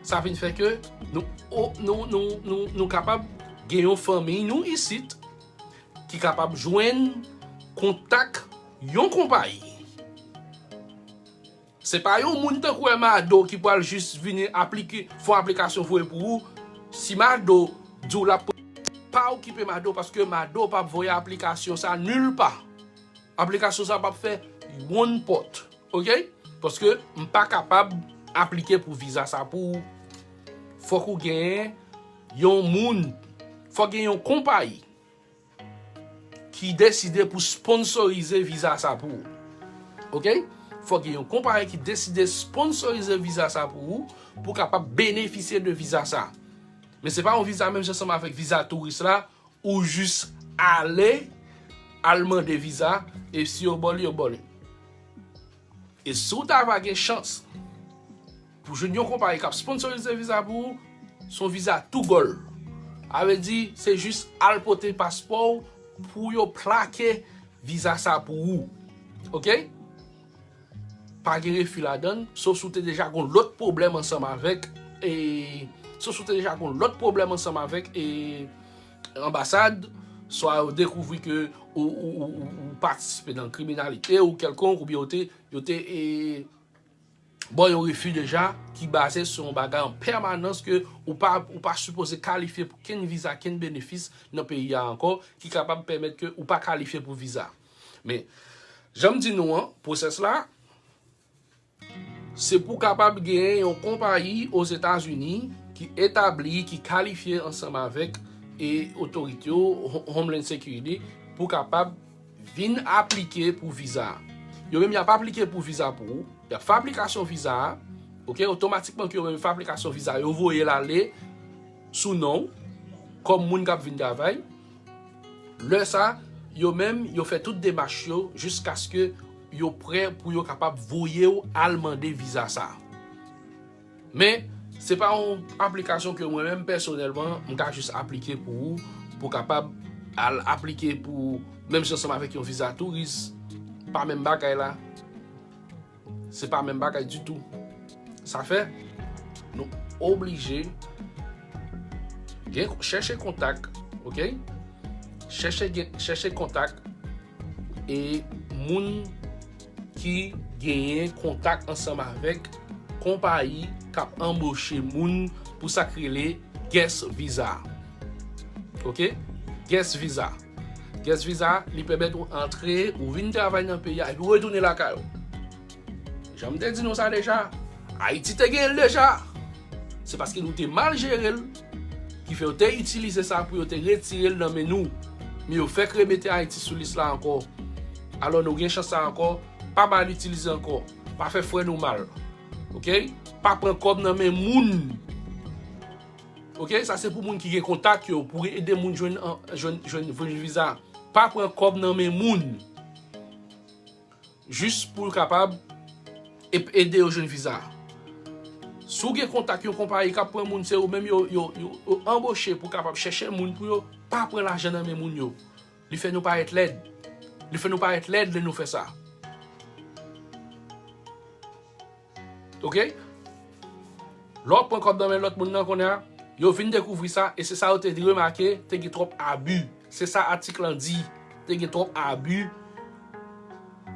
Sa vin fè ke nou, o, nou, nou, nou, nou kapab gen yon fanmi nou isit ki kapab jwenn kontak yon konpayi. Se pa yon moun tankou Mado ki pral jis vini aplike, fè yon aplikasyon voye pou ou. Si Mado di w l ap, pa okipe Mado paske Mado p ap voye aplikasyon sa nil pa. Aplikasyon sa p ap fè yon pòt. Oke? Paske m pa kapab aplike pou viza sa pou ou. Fòk ou gen yon moun, fòk gen yon konpayi ki deside pou sponsorize viza sa pou ou. Oke? Fòk gen yon konpayi ki deside sponsorize viza sa pou ou, pou w kapab benefisye de viza sa. Men se pa yon viza menm jan ansanm avèk viza touris la, ou jis ale, al mande viza, e si yo ba w li, yo ba w li. E si w ta va gen chans pou jwenn yon konpayi k ap sponsorize viza pou ou, se yon viza tou gòl. Sa vle di, se jis al pote paspò w pou yo plake viza sa pou ou. Oke? Pa gen refi ladan l, sof si w te deja gon lòt pwoblèm ansanm avèk, e, sof si w te deja gon lòt pwoblèm ansanm avèk, e, anbasad, swa yo dekouvri ke ou, ou, ou, ou, ou patisipe nan kriminalite ou kèlkonk, oubyen yo te, yo te, e, ba w yon refi deja ki baze sou yon bagay an pèmanans ke ou pa, ou pa sipoze kalifye pou kenn viza, kenn benefis nan peyi a ankò, ki kapab pèmèt ke ou pa kalifye pou viza. Men, jan m di nou an, pwosès la, se pou kapab genyen yon konpayi Ozetazini ki etabli, ki kalifye ansanm avèk, e, otorite yo, Ho-, Homeland Security, pou kapab vin aplike pou viza a. Yo menm y ap aplike pou viza pou ou, y ap fè aplikasyon viza a, oke, otomatikman ke yo menm fè aplikasyon viza, yo voye l ale sou non w, kòm moun k ap vin travay. Lè sa, yo menm, yo fè tout demach yo jiskaske yo prè pou yo kapab voye w al mande viza sa. Men, se pa yon aplikasyon ke mwen menm pèsonèlman, m ka jis aplike pou ou, pou kapab al aplike pou, menm jan ansanm avèk yon viza touris, pa menm bagay la. Se pa menm bagay ditou. Sa fè, nou oblije gen, chèche kontak, oke? Chèche gen, chèche kontak e moun ki genyen kontak ansanm avèk konpayi k ap anboche moun pou sa k rele guest visa. Oke? Guest visa. Guest visa, li pèmèt ou antre, ou vin travay nan peyi a, epi ou retounen lakay ou. Jan m te di nou sa deja, Ayiti te gen l deja. Se paske nou te mal jere l, ki fè yo te itilize sa pou yo te retire l nan men nou. Men yo fèk remete Ayiti sou lis la ankò. Alò nou gen chans sa ankò, pa mal itilize ankò. Pa fè frè nou mal. Oke? Pa pran kòb nan men moun. Oke? Sa se pou moun ki gen kontak yo, pou ede moun jwenn, jwenn, jwenn, jwenn viza. Pa pran kòb nan men moun. Jis pou l kapab e-, ede yo jwenn viza. Si w gen kontak yon konpayi k ap pran moun, se yo menm yo, yo, yo, yo anboche pou kapab chèche moun pou yo, pa pran lajan nan men moun yo. Li fè nou parèt lèd. Li fè nou parèt lèd lè nou fè sa. Oke? Lè w pran kòb nan men lòt moun nan kounye a, yo vin dekouvri sa, e se sa yo te remake, te gen twòp abi. Se sa atik lan di, te gen twòp abi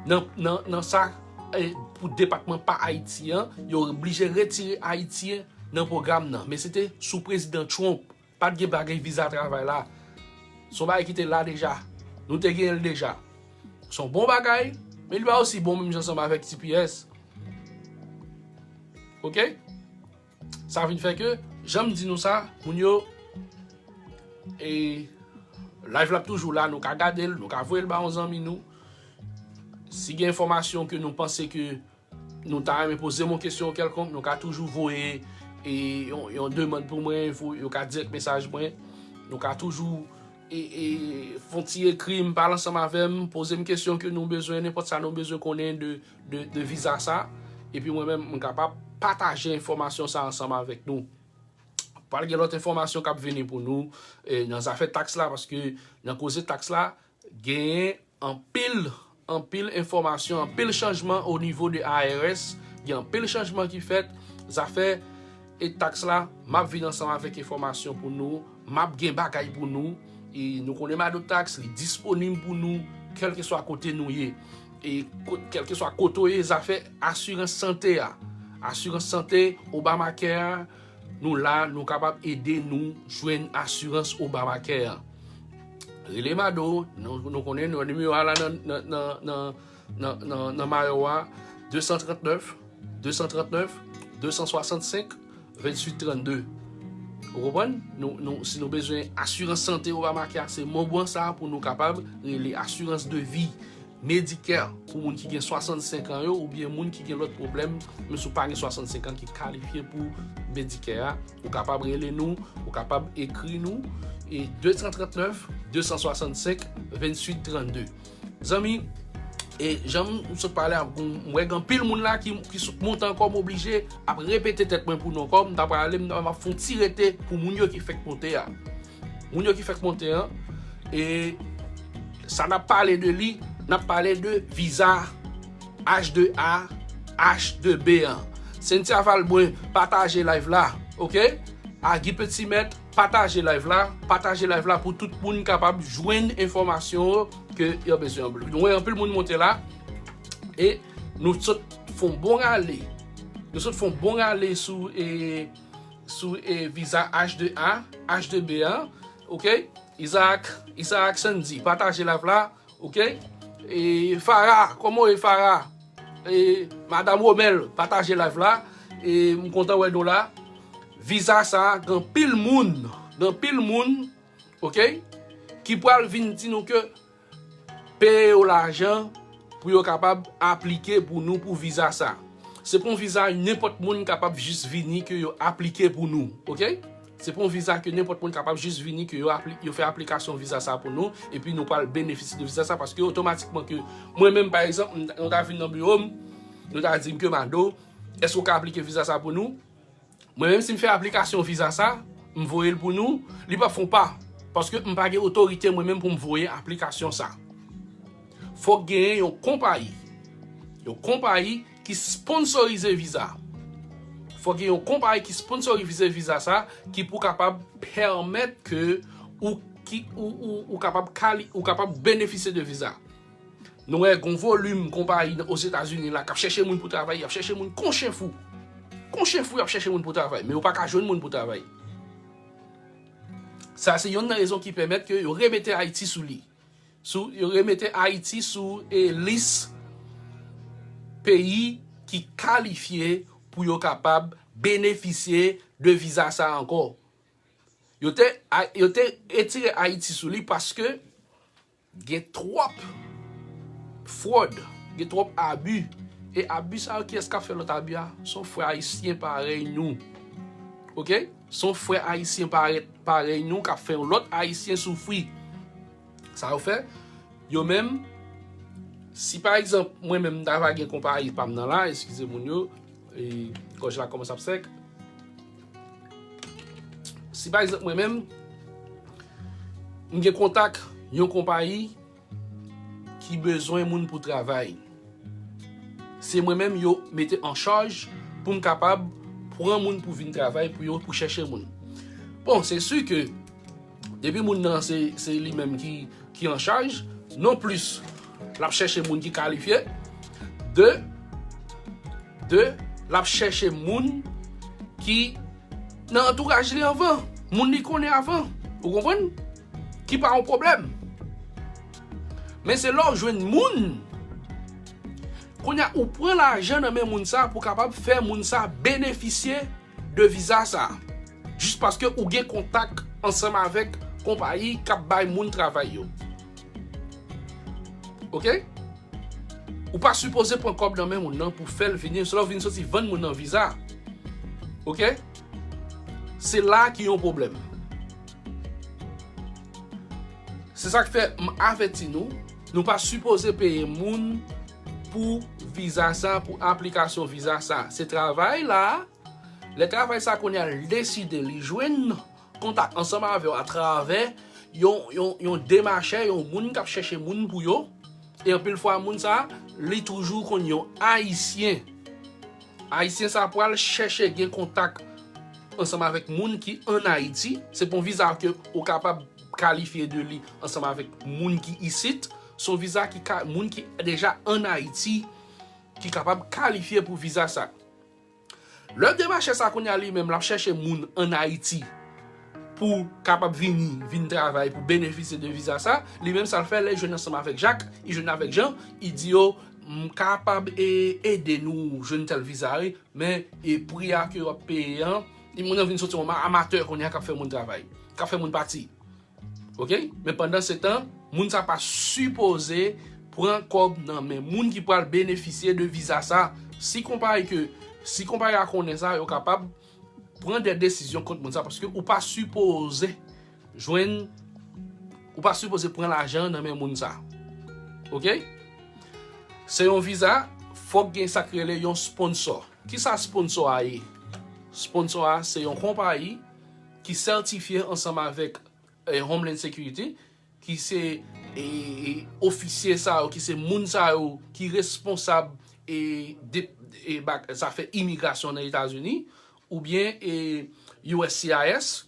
nan, nan, nan sa, e, pou depatman pa Ayiti an, yo oblije retire Ayiti nan pwogram nan. Men se te sou prezidan Trump, pa t gen bagay viza travay la. Se yon bagay ki te la deja. Nou te genyen l deja. Se yon bon bagay, men li pa osi bon menm jan ansanm avèk T P S. Oke? Sa vin fè ke, jan m di nou sa, moun yo, e, live la ap toujou la, nou ka gade l, nou ka voye l ba yon zanmi nou. Si gen enfòmasyon ke nou panse ke nou ta renmen poze m yon kesyon kèlkonk, nou ka toujou voye, e, yon, yon demann pou mwen, vo-, yo ka dirèk mesaj mwen. Nou ka toujou, e, e, fè yon ti ekri m, pale ansanm avè m, poze m kesyon ke nou bezwen, nenpòt sa nou bezwen konnen de, de, de viza sa. Epi mwen menm, m kapab pataje enfòmasyon sa ansanm avèk nou. Pral gen lòt enfòmasyon k ap vini pou nou, e, nan zafè taks la, paske nan koze taks la, genyen anpil, anpil enfòmasyon, anpil chanjman o nivo de I R S, gen anpil chanjman ki fèt, zafè e taks la, m ap vin ansanm avèk enfòmasyon pou nou, m ap gen bagay pou nou, e nou konnen Mado Taks, li disponib pou nou, kèlkeswa kote nou ye. E ko-, kèlkeswa kote w ye, zafè asirans sante a, asirans sante, Obamacare a, nou la, nou kapab ede nou jwenn asirans Obamacare a. Rele Mado, nou, nou konnen nou nimewo a la nan, nan, nan, nan, nan, nan, nan mayo a, de san trannèf, de san trannèf, de san swasannsenk, venntuit trannde. Ou konprann? Nou, nou, si nou bezwen asirans sante Obamacare, se mo bwan sa a pou nou kapab rele asirans de vi. Medicare pou moun ki gen swasannsenk an yo, oubyen moun ki gen lòt pwoblèm, menm si w pa gen swasannsenk an, ki kalifye pou Medicare a, ou kapab rele nou, ou kapab ekri nou, e de san trannèf, de san swasannsenk, venntuit trannde. Zanmi, e jan m sot pale avè w, m wè gen anpil moun la ki, ki sot monte ankò, m oblije ap repete tèt mwen pou nou ankò, m ta prale, m, m ap fè yon ti rete pou moun yo ki fèk monte a. Moun yo ki fèk monte an, e sa n ap pale de li, n ap pale de viza H de A, H de B an. Cynthia Valbrun, pataje live la, oke? Agi Petimèt, pataje live la, pataje live la pou tout moun kapab jwenn enfòmasyon ke yo bezwen. Nou wè anpil moun monte la, e nou sot fè yon bon rale. Nou sot fè yon bon rale sou, e, sou, e, viza H de A, H de B an, oke? Isaac, Isaac Sandy, pataje live la, oke? E Farah, kòman w ye Farah? E Madam Romel, pataje live la. E m kontan wè nou la. Viza sa, gen anpil moun, gen anpil moun, oke? Ki pral vin di nou ke peye yo lajan pou yo kapab aplike pou nou pou viza sa. Se pa yon viza nenpòt moun kapab jis vini ke yo aplike pou nou, oke? Se pa yon viza ke nenpòt moun kapab jis vini ke yo apli-, yo fè aplikasyon viza sa pou nou, epi nou pral benefisye de viza sa, paske otomatikman ke mwen menm, pa egzanp, m, nou ta vin nan biwo m, nou ta di m ke Mado, èske w ka aplike viza sa pou nou? Mwen menm si m fè aplikasyon viza sa, m voye l pou nou, li p ap fè yon pa. Paske m pa gen otorite mwen menm pou m voye aplikasyon sa. Fòk genyen yon konpayi. Yon konpayi ki sponsorize viza. Fòk gen yon konpayi ki sponsorize viza sa, ki pou kapab pèmèt ke ou, ki, ou, ou, ou kapab kali-, ou kapab benefisye de viza. Nou wè gon volim konpayi nan, Ozetazini la k ap chèche moun pou travay, y ap chèche moun kon chen fou. Kon chen fou, y ap chèche moun pou travay, men yo pa ka jwenn moun pou travay. Sa se yonn nan rezon ki pèmèt ke yo remete Ayiti sou li. Sou, yo remete Ayiti sou, e, lis peyi ki kalifye pou yo kapab benefisye de viza sa ankò. Yo te, a, yo te retire Ayiti sou li paske gen twòp fwòd, gen twòp abi. E abi sa yo, kiyès k ap fè lòt abi a? Se yon frè ayisyen parèy nou. Oke? Se yon frè ayisyen parèy, parèy nou k ap fè yon lòt ayisyen soufri. Sa yo fè? Yo menm, si pa egzanp, mwen menm, m ta va gen konpayi pa m nan la, eskize moun yo, e, gòj la kòmanse ap sèk. Si pa egzanp, mwen menm, m gen kontak yon konpayi ki bezwen moun pou travay. Se mwen menm yo mete an chaj pou m kapab pran moun pou vin travay pou yo, pou chèche moun. Bon, se si ke depi moun nan se, se li menm ki, ki an chaj, non plis l ap chèche moun ki kalifye, de, de, l ap chèche moun ki nan antouraj li anvan, moun li konnen avan. Ou konprann? ki pa yon pwoblèm. Men se lè w jwenn moun, kounye a ou pran lajan nan men moun sa pou kapab fè moun sa benefisye de viza sa. Jis paske ou gen kontak ansanm avèk konpayi k ap bay moun travay yo. Oke? Ou pa sipoze pran kòb nan men moun nan pou fè l vini, se lè w vin soti vann moun nan viza. Oke? Se la ki yon pwoblèm. Se sa k fè m avèti nou, nou pa sipoze peye moun pou viza sa, pou aplikasyon viza sa. Se travay la, lè travay sa kounye a l deside li jwenn kontak ansanm avè w atravè yon, yon, yon demachè, yon moun k ap chèche moun pou yo. E anpil fwa, moun sa, li toujou konn yon Ayisyen. Ayisyen sa pral chèche gen kontak ansanm avèk moun ki ann Ayiti. Se pa yon viza ke ou kapab kalifye de li ansanm avèk moun ki isit. Se yon viza ki ka, moun ki deja ann Ayiti ki kapab kalifye pou viza sa. Lè demachè sa kounye a li menm l ap chèche moun ann Ayiti pou kapab vini, vin travay, pou benefisye de viza sa, li menm sa l fè, lè l jwenn ansanm avèk Jak, li jwenn avèk Jan, li di yo, "M kapab e, ede nou jwenn tèl viza wi, men e pri a ke w ap peye an, moun nan vin soti yon ma-, amatè kounye a k ap fè moun travay, k ap fè moun pati." Oke? Men pandan se tan, moun sa pa sipoze pran kòb nan men moun ki pral benefisye de viza sa. Si konpayi ke, si konpayi a konnen sa, yo kapab pran de desizyon kont moun sa, paske ou pa sipoze jwenn, ou pa sipoze pran lajan nan men moun sa. Oke? Se yon viza, fòk gen sa k rele yon sponsor. Kisa sponsor a ye? Sponsor a se yon konpayi ki sètifye ansanm avèk, eh, Homeland Security, ki se, eh, eh, ofisye sa yo, ki se moun sa yo ki responsab, eh, de, eh, bak, zafè imigrasyon nan Etazini, oubyen, eh, U S C I S.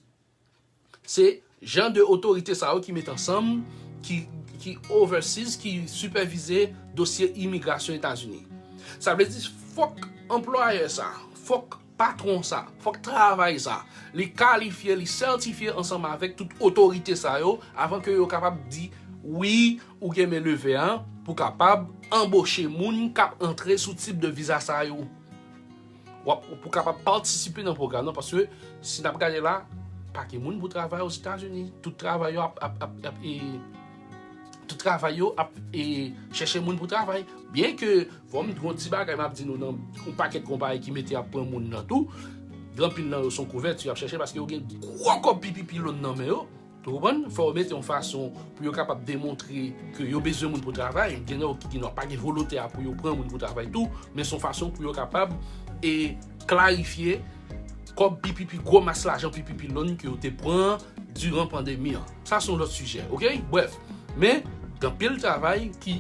Se jan de otorite sa yo ki met ansanm, ki, ki oversees, ki sipèvize dosye imigrasyon Etazini. Sa vle di, fòk anplwayè sa, fòk patwon sa, fòk travay sa, li kalifye, li sètifye ansanm avèk tout otorite sa yo, avan ke yo kapab di, wi, ou gen men leve a, pou kapab anboche moun k ap antre sou tip de viza sa yo. W ap, pou kapab patisipe nan pwogram nan, paske si n ap gade la, pa gen moun pou travay Ozetazini. Tout travay yo ap, ap, ap, ap, e, tout travay yo ap, e, chèche moun pou travay. Byen ke, fò m di yon ti bagay, m ap di nou nan yon pakèt konpayi ki mete ap pran moun nan tou, gen anpil nan yo se yon kouvèti y ap chèche paske yo gen gwo kòb pipipi loun nan men yo. Ou konprann? Fò yo mete yon fason pou yo kapab demontre ke yo bezwen moun pou travay. Gen nan yo ki gen nan pa gen volonte a pou yo pran moun pou travay tou, men se yon fason pou yo kapab e klarifye kòb pipipi, gwo mas lajan pipipi loun ke yo te pran diran pandemi an. Sa se yon lòt sijè, oke? Brèf, men gen anpil travay ki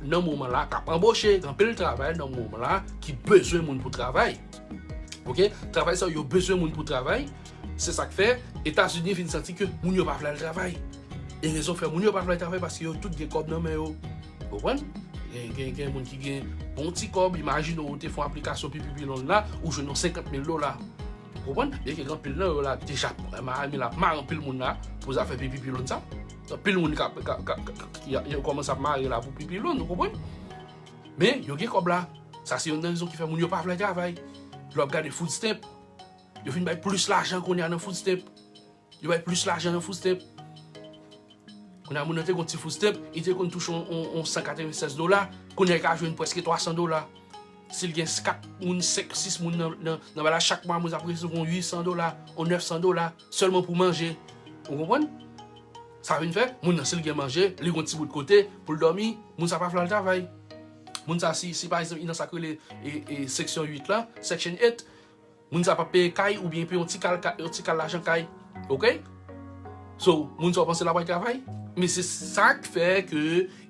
nan moman la k ap anboche, gen anpil travay nan moman la ki bezwen moun pou travay. Oke? Travay sa yo bezwen moun pou travay. Se sa k fè Etazini vin santi ke moun yo pa vle al travay. E rezon fè moun yo pa vle al travay paske yo tout gen kòb nan men yo. Ou konprann? Gen, gen, gen moun ki gen bon ti kòb. Imajine w te fè yon aplikasyon pipipi loun la, ou jwenn yon senkant mil dola. Ou konprann? Byen ke gen anpil nan yo la deja mare men l ap mare anpil moun la pou zafè pipipi loun sa. Anpil moun k ap, k ap, k ap, k ap, ki a- yo kòmanse ap mare la pou pipipi loun, ou konprann? Men yo gen kòb la. Sa se youn nan rezon ki fè moun yo pa vle travay. Lè w ap gade food stamp, yo fin bay plis lajan kounye a nan food stamp. Yo bay plis lajan nan food stamp. Kounye a moun nan te gon ti food stamp, li te konn touche yon, yon, yon san katrevennsèz dola, kounye a li ka jwenn prèske twa san dola. Si l gen kat moun, senk, sis moun nan, nan, nan bagay la, chak mwa moun ap resevwa yon uit san dola, yon nèf san dola, sèlman pou manje. Ou konprann? Sa vin fè, moun nan si l gen manje, li gon ti bout kote pou l dòmi, moun sa pa vle al travay. Moun sa si, si pa egzanp, li nan sa k rele, e, e, seksyon uit la, section eight, moun sa p ap peye kay oubyen peye yon ti kal, ka- yon ti kal lajan kay. Oke? So, moun sa w panse l ap al travay? Men se sa k fè ke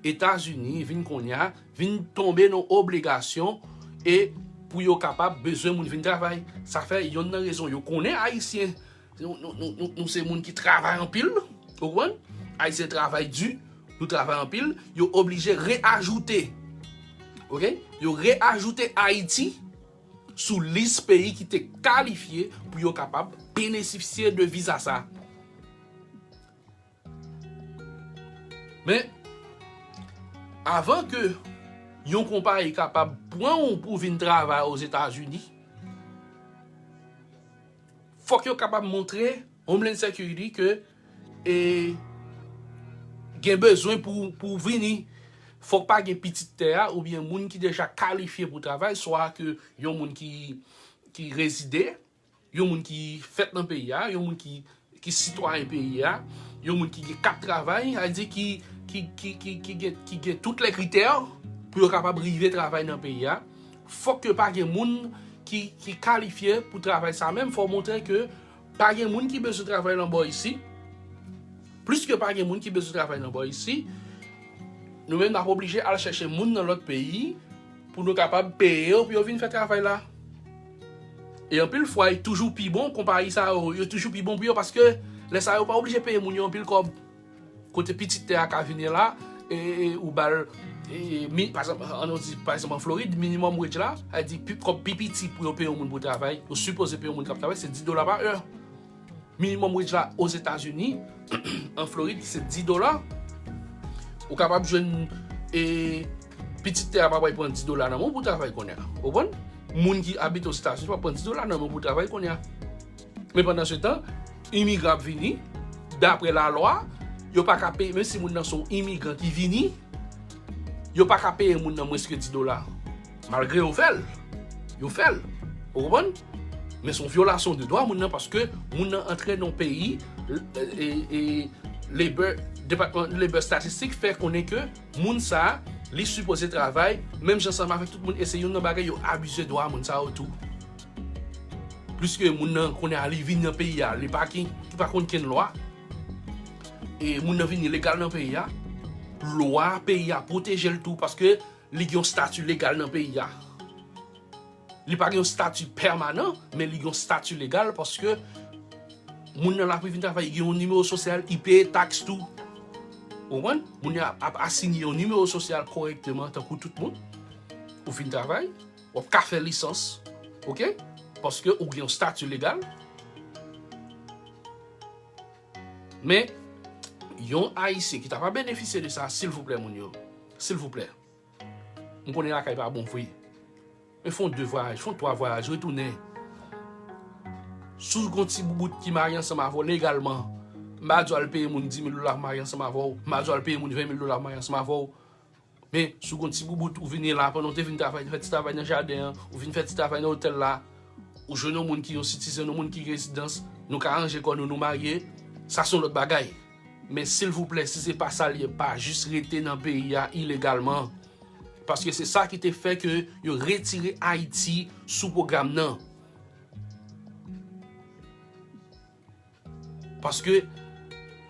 Etazini vin kounye a, vin tonbe nan obligasyon e pou yo kapab bezwen moun vin travay. Sa fè youn nan rezon yo konnen Ayisyen, nou, nou, nou, nou, nou se moun ki travay anpil, ou konprann? Ayisyen travay di, nou travay anpil, yo oblije reajoute, oke? Yo reajoute Ayiti sou lis peyi ki te kalifye pou yo kapab benefisye de viza sa. Men, avan ke yon konpayi kapab pran w pou vin travay Ozetazini, fòk yo kapab montre Homeland Security ke e, gen bezwen pou, pou vini. Fòk pa gen pitit tè a oubyen moun ki deja kalifye pou travay, swa ke yon moun ki, ki rezide, yon moun ki fèt nan peyi a, yon moun ki, ki sitwayen peyi a, yon moun ki gen kat travay, sa vle di ki, ki, ki, ki, ki gen, ki gen tout lè kritè pou yo kapab rive travay nan peyi a. Fòk yo pa gen moun ki, ki kalifye pou travay sa menm. Fò w montre ke pa gen moun ki bezwen travay nan bò isi. Plis ke pa gen moun ki bezwen travay nan bò isi, nou menm n ap oblije al chèche moun nan lòt peyi pou nou kapab peye yo pou yo vin fè travay la. E anpil fwa, e toujou pi bon, konpayi sa yo, yo toujou pi bon pou yo, paske lè sa yo pa oblije peye moun yo anpil kòb. Kote pitit tè a ka vini la, e, e, ou ba l, e, mi, pa egzanp, ann nou di, pa egzanp, an Florid, minimum wage la, sa vle di pi, kòb pi piti pou yo peye yon moun pou travay, yo sipoze peye yon moun k ap travay, se dis dola pa è. Minimum wage la Ozetazini, an Florid, se dis dola. Ou kapab jwenn, e, pitit tè a pa pral pran dis dola nan men w pou travay kounye a. Ou konprann? Moun ki abite Ozetazini pa pran dis dola nan men w pou travay kounye a. Men pandan se tan, imigran ap vini, dapre lalwa, yo pa ka peye, menm si moun nan se yon imigran ki vini, yo pa ka peye moun nan mwens ke dis dola. Malgre yo fè l, yo fè l. Ou konprann? Men se yon vyolasyon de dwa moun nan, paske moun nan antre nan yon peyi, e, e, e, Labor, Depatman Labor Statistik fè konnen ke moun sa a, li sipoze travay, menm jan ansanm avèk tout moun, e se youn nan bagay yo abize dwa moun sa yo tou. Pliske moun nan kounye a li vin nan peyi a, li pa ki, ki pa konn kenn lwa. E moun nan vini legal nan peyi a, lwa peyi a pwoteje l tou paske li gen yon stati legal nan peyi a. Li pa gen yon stati pèmanan, men li gen yon stati legal paske moun nan la pou vin travay, li gen yon nimewo sosyal, li peye taks tou. Ou konprann? Moun nan ap, ap asinye yon nimewo sosyal kòrèkteman, tankou tout moun. Ou fin travay, w ap ka fè lisans, oke? Paske ou gen yon stati legal. Men, yon Ayisyen ki ta pa benefisye de sa, silvouplè, moun yo. Silvouplè. M konnen lakay pa bon vre. Men fè yon de vwayaj, fè yon twa vwayaj, retounen. Si w gon ti boubout ki marye ansanm avè w legalman, m pa di w al peye moun dis mil dola pou marye ansanm avè w, m pa di w al peye moun ven mil dola pou marye ansanm avè w. Men, si w gon ti boubout, ou vini la, pandan w te vin travay, fè ti travay nan jaden an, ou vin fè ti travay nan otèl la, ou jwenn yon moun ki yon sitizen, yon moun ki rezidans, nou ka ranje kò nou, nou marye, sa se yon lòt bagay. Men silvouplè, si se pa sa l ye, pa jis rete nan peyi a ilegalman. Paske se sa ki te fè ke yo retire Ayiti sou pwogram nan. Paske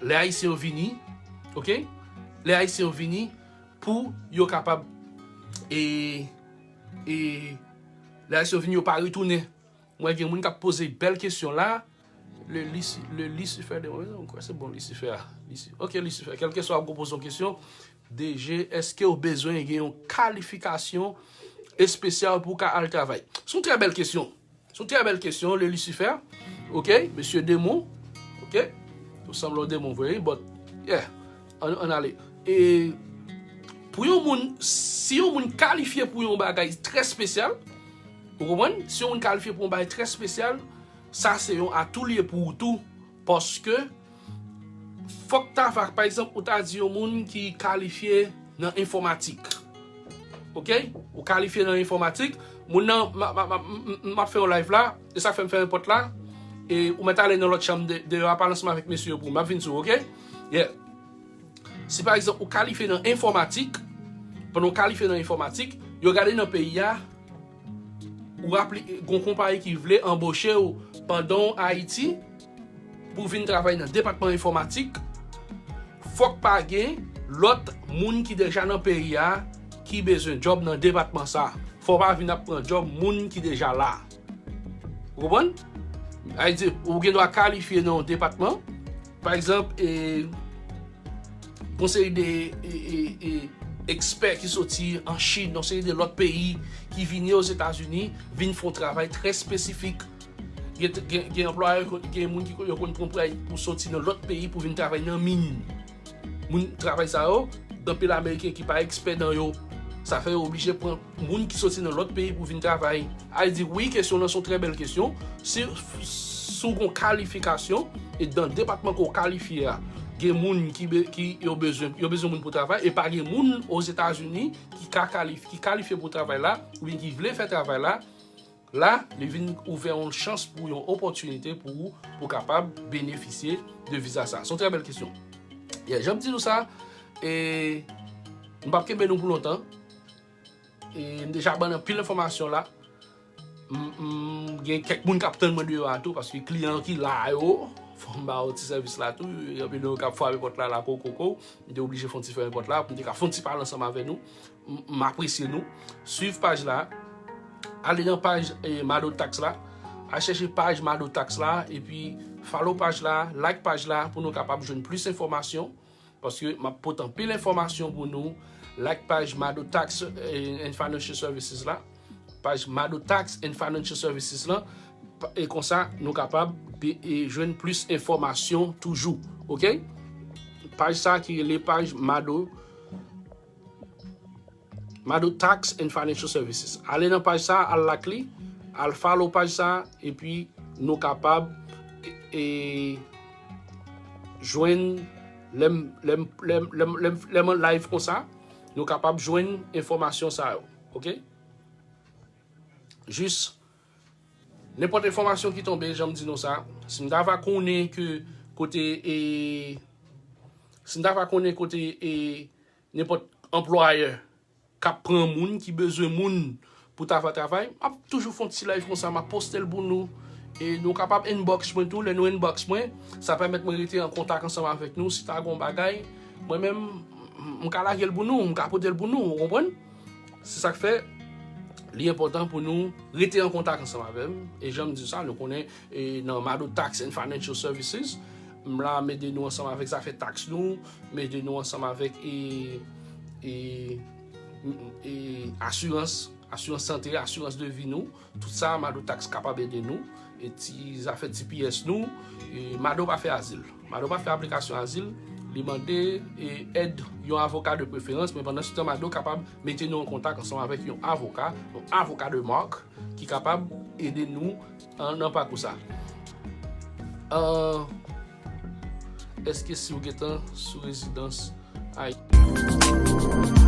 lè Ayisyen yo vini, oke? Lè Ayisyen yo vini pou yo kapab, e, e, lè Ayisyen yo vini, yo pa retounen. Mwen gen moun k ap poze bèl kesyon la. Le, Lisi, le Lucifer de mwen, mwen kwè se bon Lucifer a. Lisi, oke, Lucifer, kèlkeswa ou poze yon kesyon, D G, èske w bezwen gen yon kalifikasyon espesyal pou w ka al travay? Se yon trè bèl kesyon. Se yon trè bèl kesyon, le Lucifer. Oke, mesye demon. Oke. Ou sanble yon demon vre, wi, but, yeah. Ann, ann ale. E pou yon moun, si yon moun kalifye pou yon bagay trè espesyal, ou konprann? Si yon moun kalifye pou yon bagay trè espesyal, sa se yon atou li ye pou ou tou. Paske fòk ta va, pa egzanp, ou ta di yon moun ki kalifye nan enfòmatik. Oke? Ou kalifye nan enfòmatik, moun nan, m, m, m, m, m ap fè yon live la, e sa fè m fè yon pòt la, e ou mèt ale nan lòt chanm de, deyò a, pale ansanm avèk mesye yo pou m ap vin sou ou, oke? Yeah. Si pa egzanp, ou kalifye nan enfòmatik, pandan w kalifye nan enfòmatik, yo gade nan peyi a, ou apli-, gon konpayi ki vle anboche w pandan w Ayiti pou w vin travay nan depatman enfòmatik, fòk pa gen lòt moun ki deja nan peyi a ki bezwen djòb nan depatman sa. Fò w pa vin ap pran djòb moun ki deja la. Ou konprann? Sa vle di, ou gen dwa kalifye nan yon depatman. Pa egzanp, e, gon seri de, e, e, e, ekspè ki soti an Chin, yon seri de lòt peyi ki vini Ozetazini, vin fè yon travay trè espesifik. Gen, gen, gen anplwayè, gen moun ki yo konn pran pou soti nan lòt peyi pou vin travay nan min. Moun travay sa yo, gen anpil Ameriken ki pa ekspè nan yo. Sa fè yo oblije pran moun ki soti nan lòt peyi pou vin travay. A di wi, kesyon nan se yon trè bèl kesyon. Si, si w gen kalifikasyon, e nan depatman ke w kalifye a, gen moun ki, be- ki yo bezwen, yo bezwen moun pou travay, e pa gen moun Ozetazini ki ka kalif- ki kalifye pou travay la, oubyen ki vle fè travay la, la, li vin ouvè yon chans pou yon opòtinite pou ou, pou kapab benefisye de viza sa. Se yon trè bèl kesyon. Yeah, jan m di nou sa, e, m p ap kenbe nou pou lontan. E, m deja ban anpil enfòmasyon la. M, m gen kèk moun k ap tann mwen deyò a tou, paske kliyan ki la yo, fò m ba yo ti sèvis la tou. Gen anpil nan yo k ap frape pòt la, la kou kou kou. M te oblije fè yon ti fè yon pòt la, pou m te ka fè yon ti pale ansanm avè nou. M, m apresye nou. Swiv paj la. Ale nan paj, eh, Mado Tax la. Al chèche paj Mado Tax la, epi follow paj la, like paj la, pou nou kapab jwenn plis enfòmasyon. Paske m ap pote anpil enfòmasyon pou nou. Like paj Mado Tax, eh, and Financial Services la. Paj Mado Tax and Financial Services la. Pa- E konsa, nou kapab be- e jwenn plis enfòmasyon toujou. Oke? Paj sa ki rele paj Mado, Mado Tax and Financial Services. Ale nan paj sa, al like li, al follow paj sa, epi nou kapab, e, e, jwenn, lè m- lè m- lè m- lè m- lè m- lè m an live konsa, nou kapab jwenn enfòmasyon sa yo. Oke? Jis, nenpòt enfòmasyon ki tonbe, jan m di nou sa, si m ta va konnen ke kote, e, si m ta va konnen kote, e, nenpòt anplwayè k ap pran moun, ki bezwen moun pou ta va travay, m ap toujou fè yon ti live konsa, m ap poste l pou nou. E nou kapab inbox mwen tou, lè nou inbox mwen, sa pèmèt mwen rete an kontak ansanm avèk nou. Si ta gen yon bagay, mwen menm, m- m ka lage l pou nou, m ka pote l pou nou, ou konprann? Se sa k fè, li enpòtan pou nou rete an kontak ansanm avè m. E jan m di sa, nou konnen, e, nan Mado Tax and Financial Services, m la, m ede nou ansanm avèk zafè taks nou, m ede nou ansanm avèk, e, e, e, asirans, asirans sante, asirans de vi nou. Tout sa, Mado Tax kapab ede nou. E ti zafè T P S nou, e Mado pa fè azil. Mado pa fè aplikasyon azil. Li mande, e, èd yon avoka de preferans, men pandan se tan, Mado kapab mete nou an kontak ansanm avèk yon avoka, yon avoka de marque, ki kapab ede nou an- nan pakou sa. An, èske si w gentan sou rezidans Ayiti?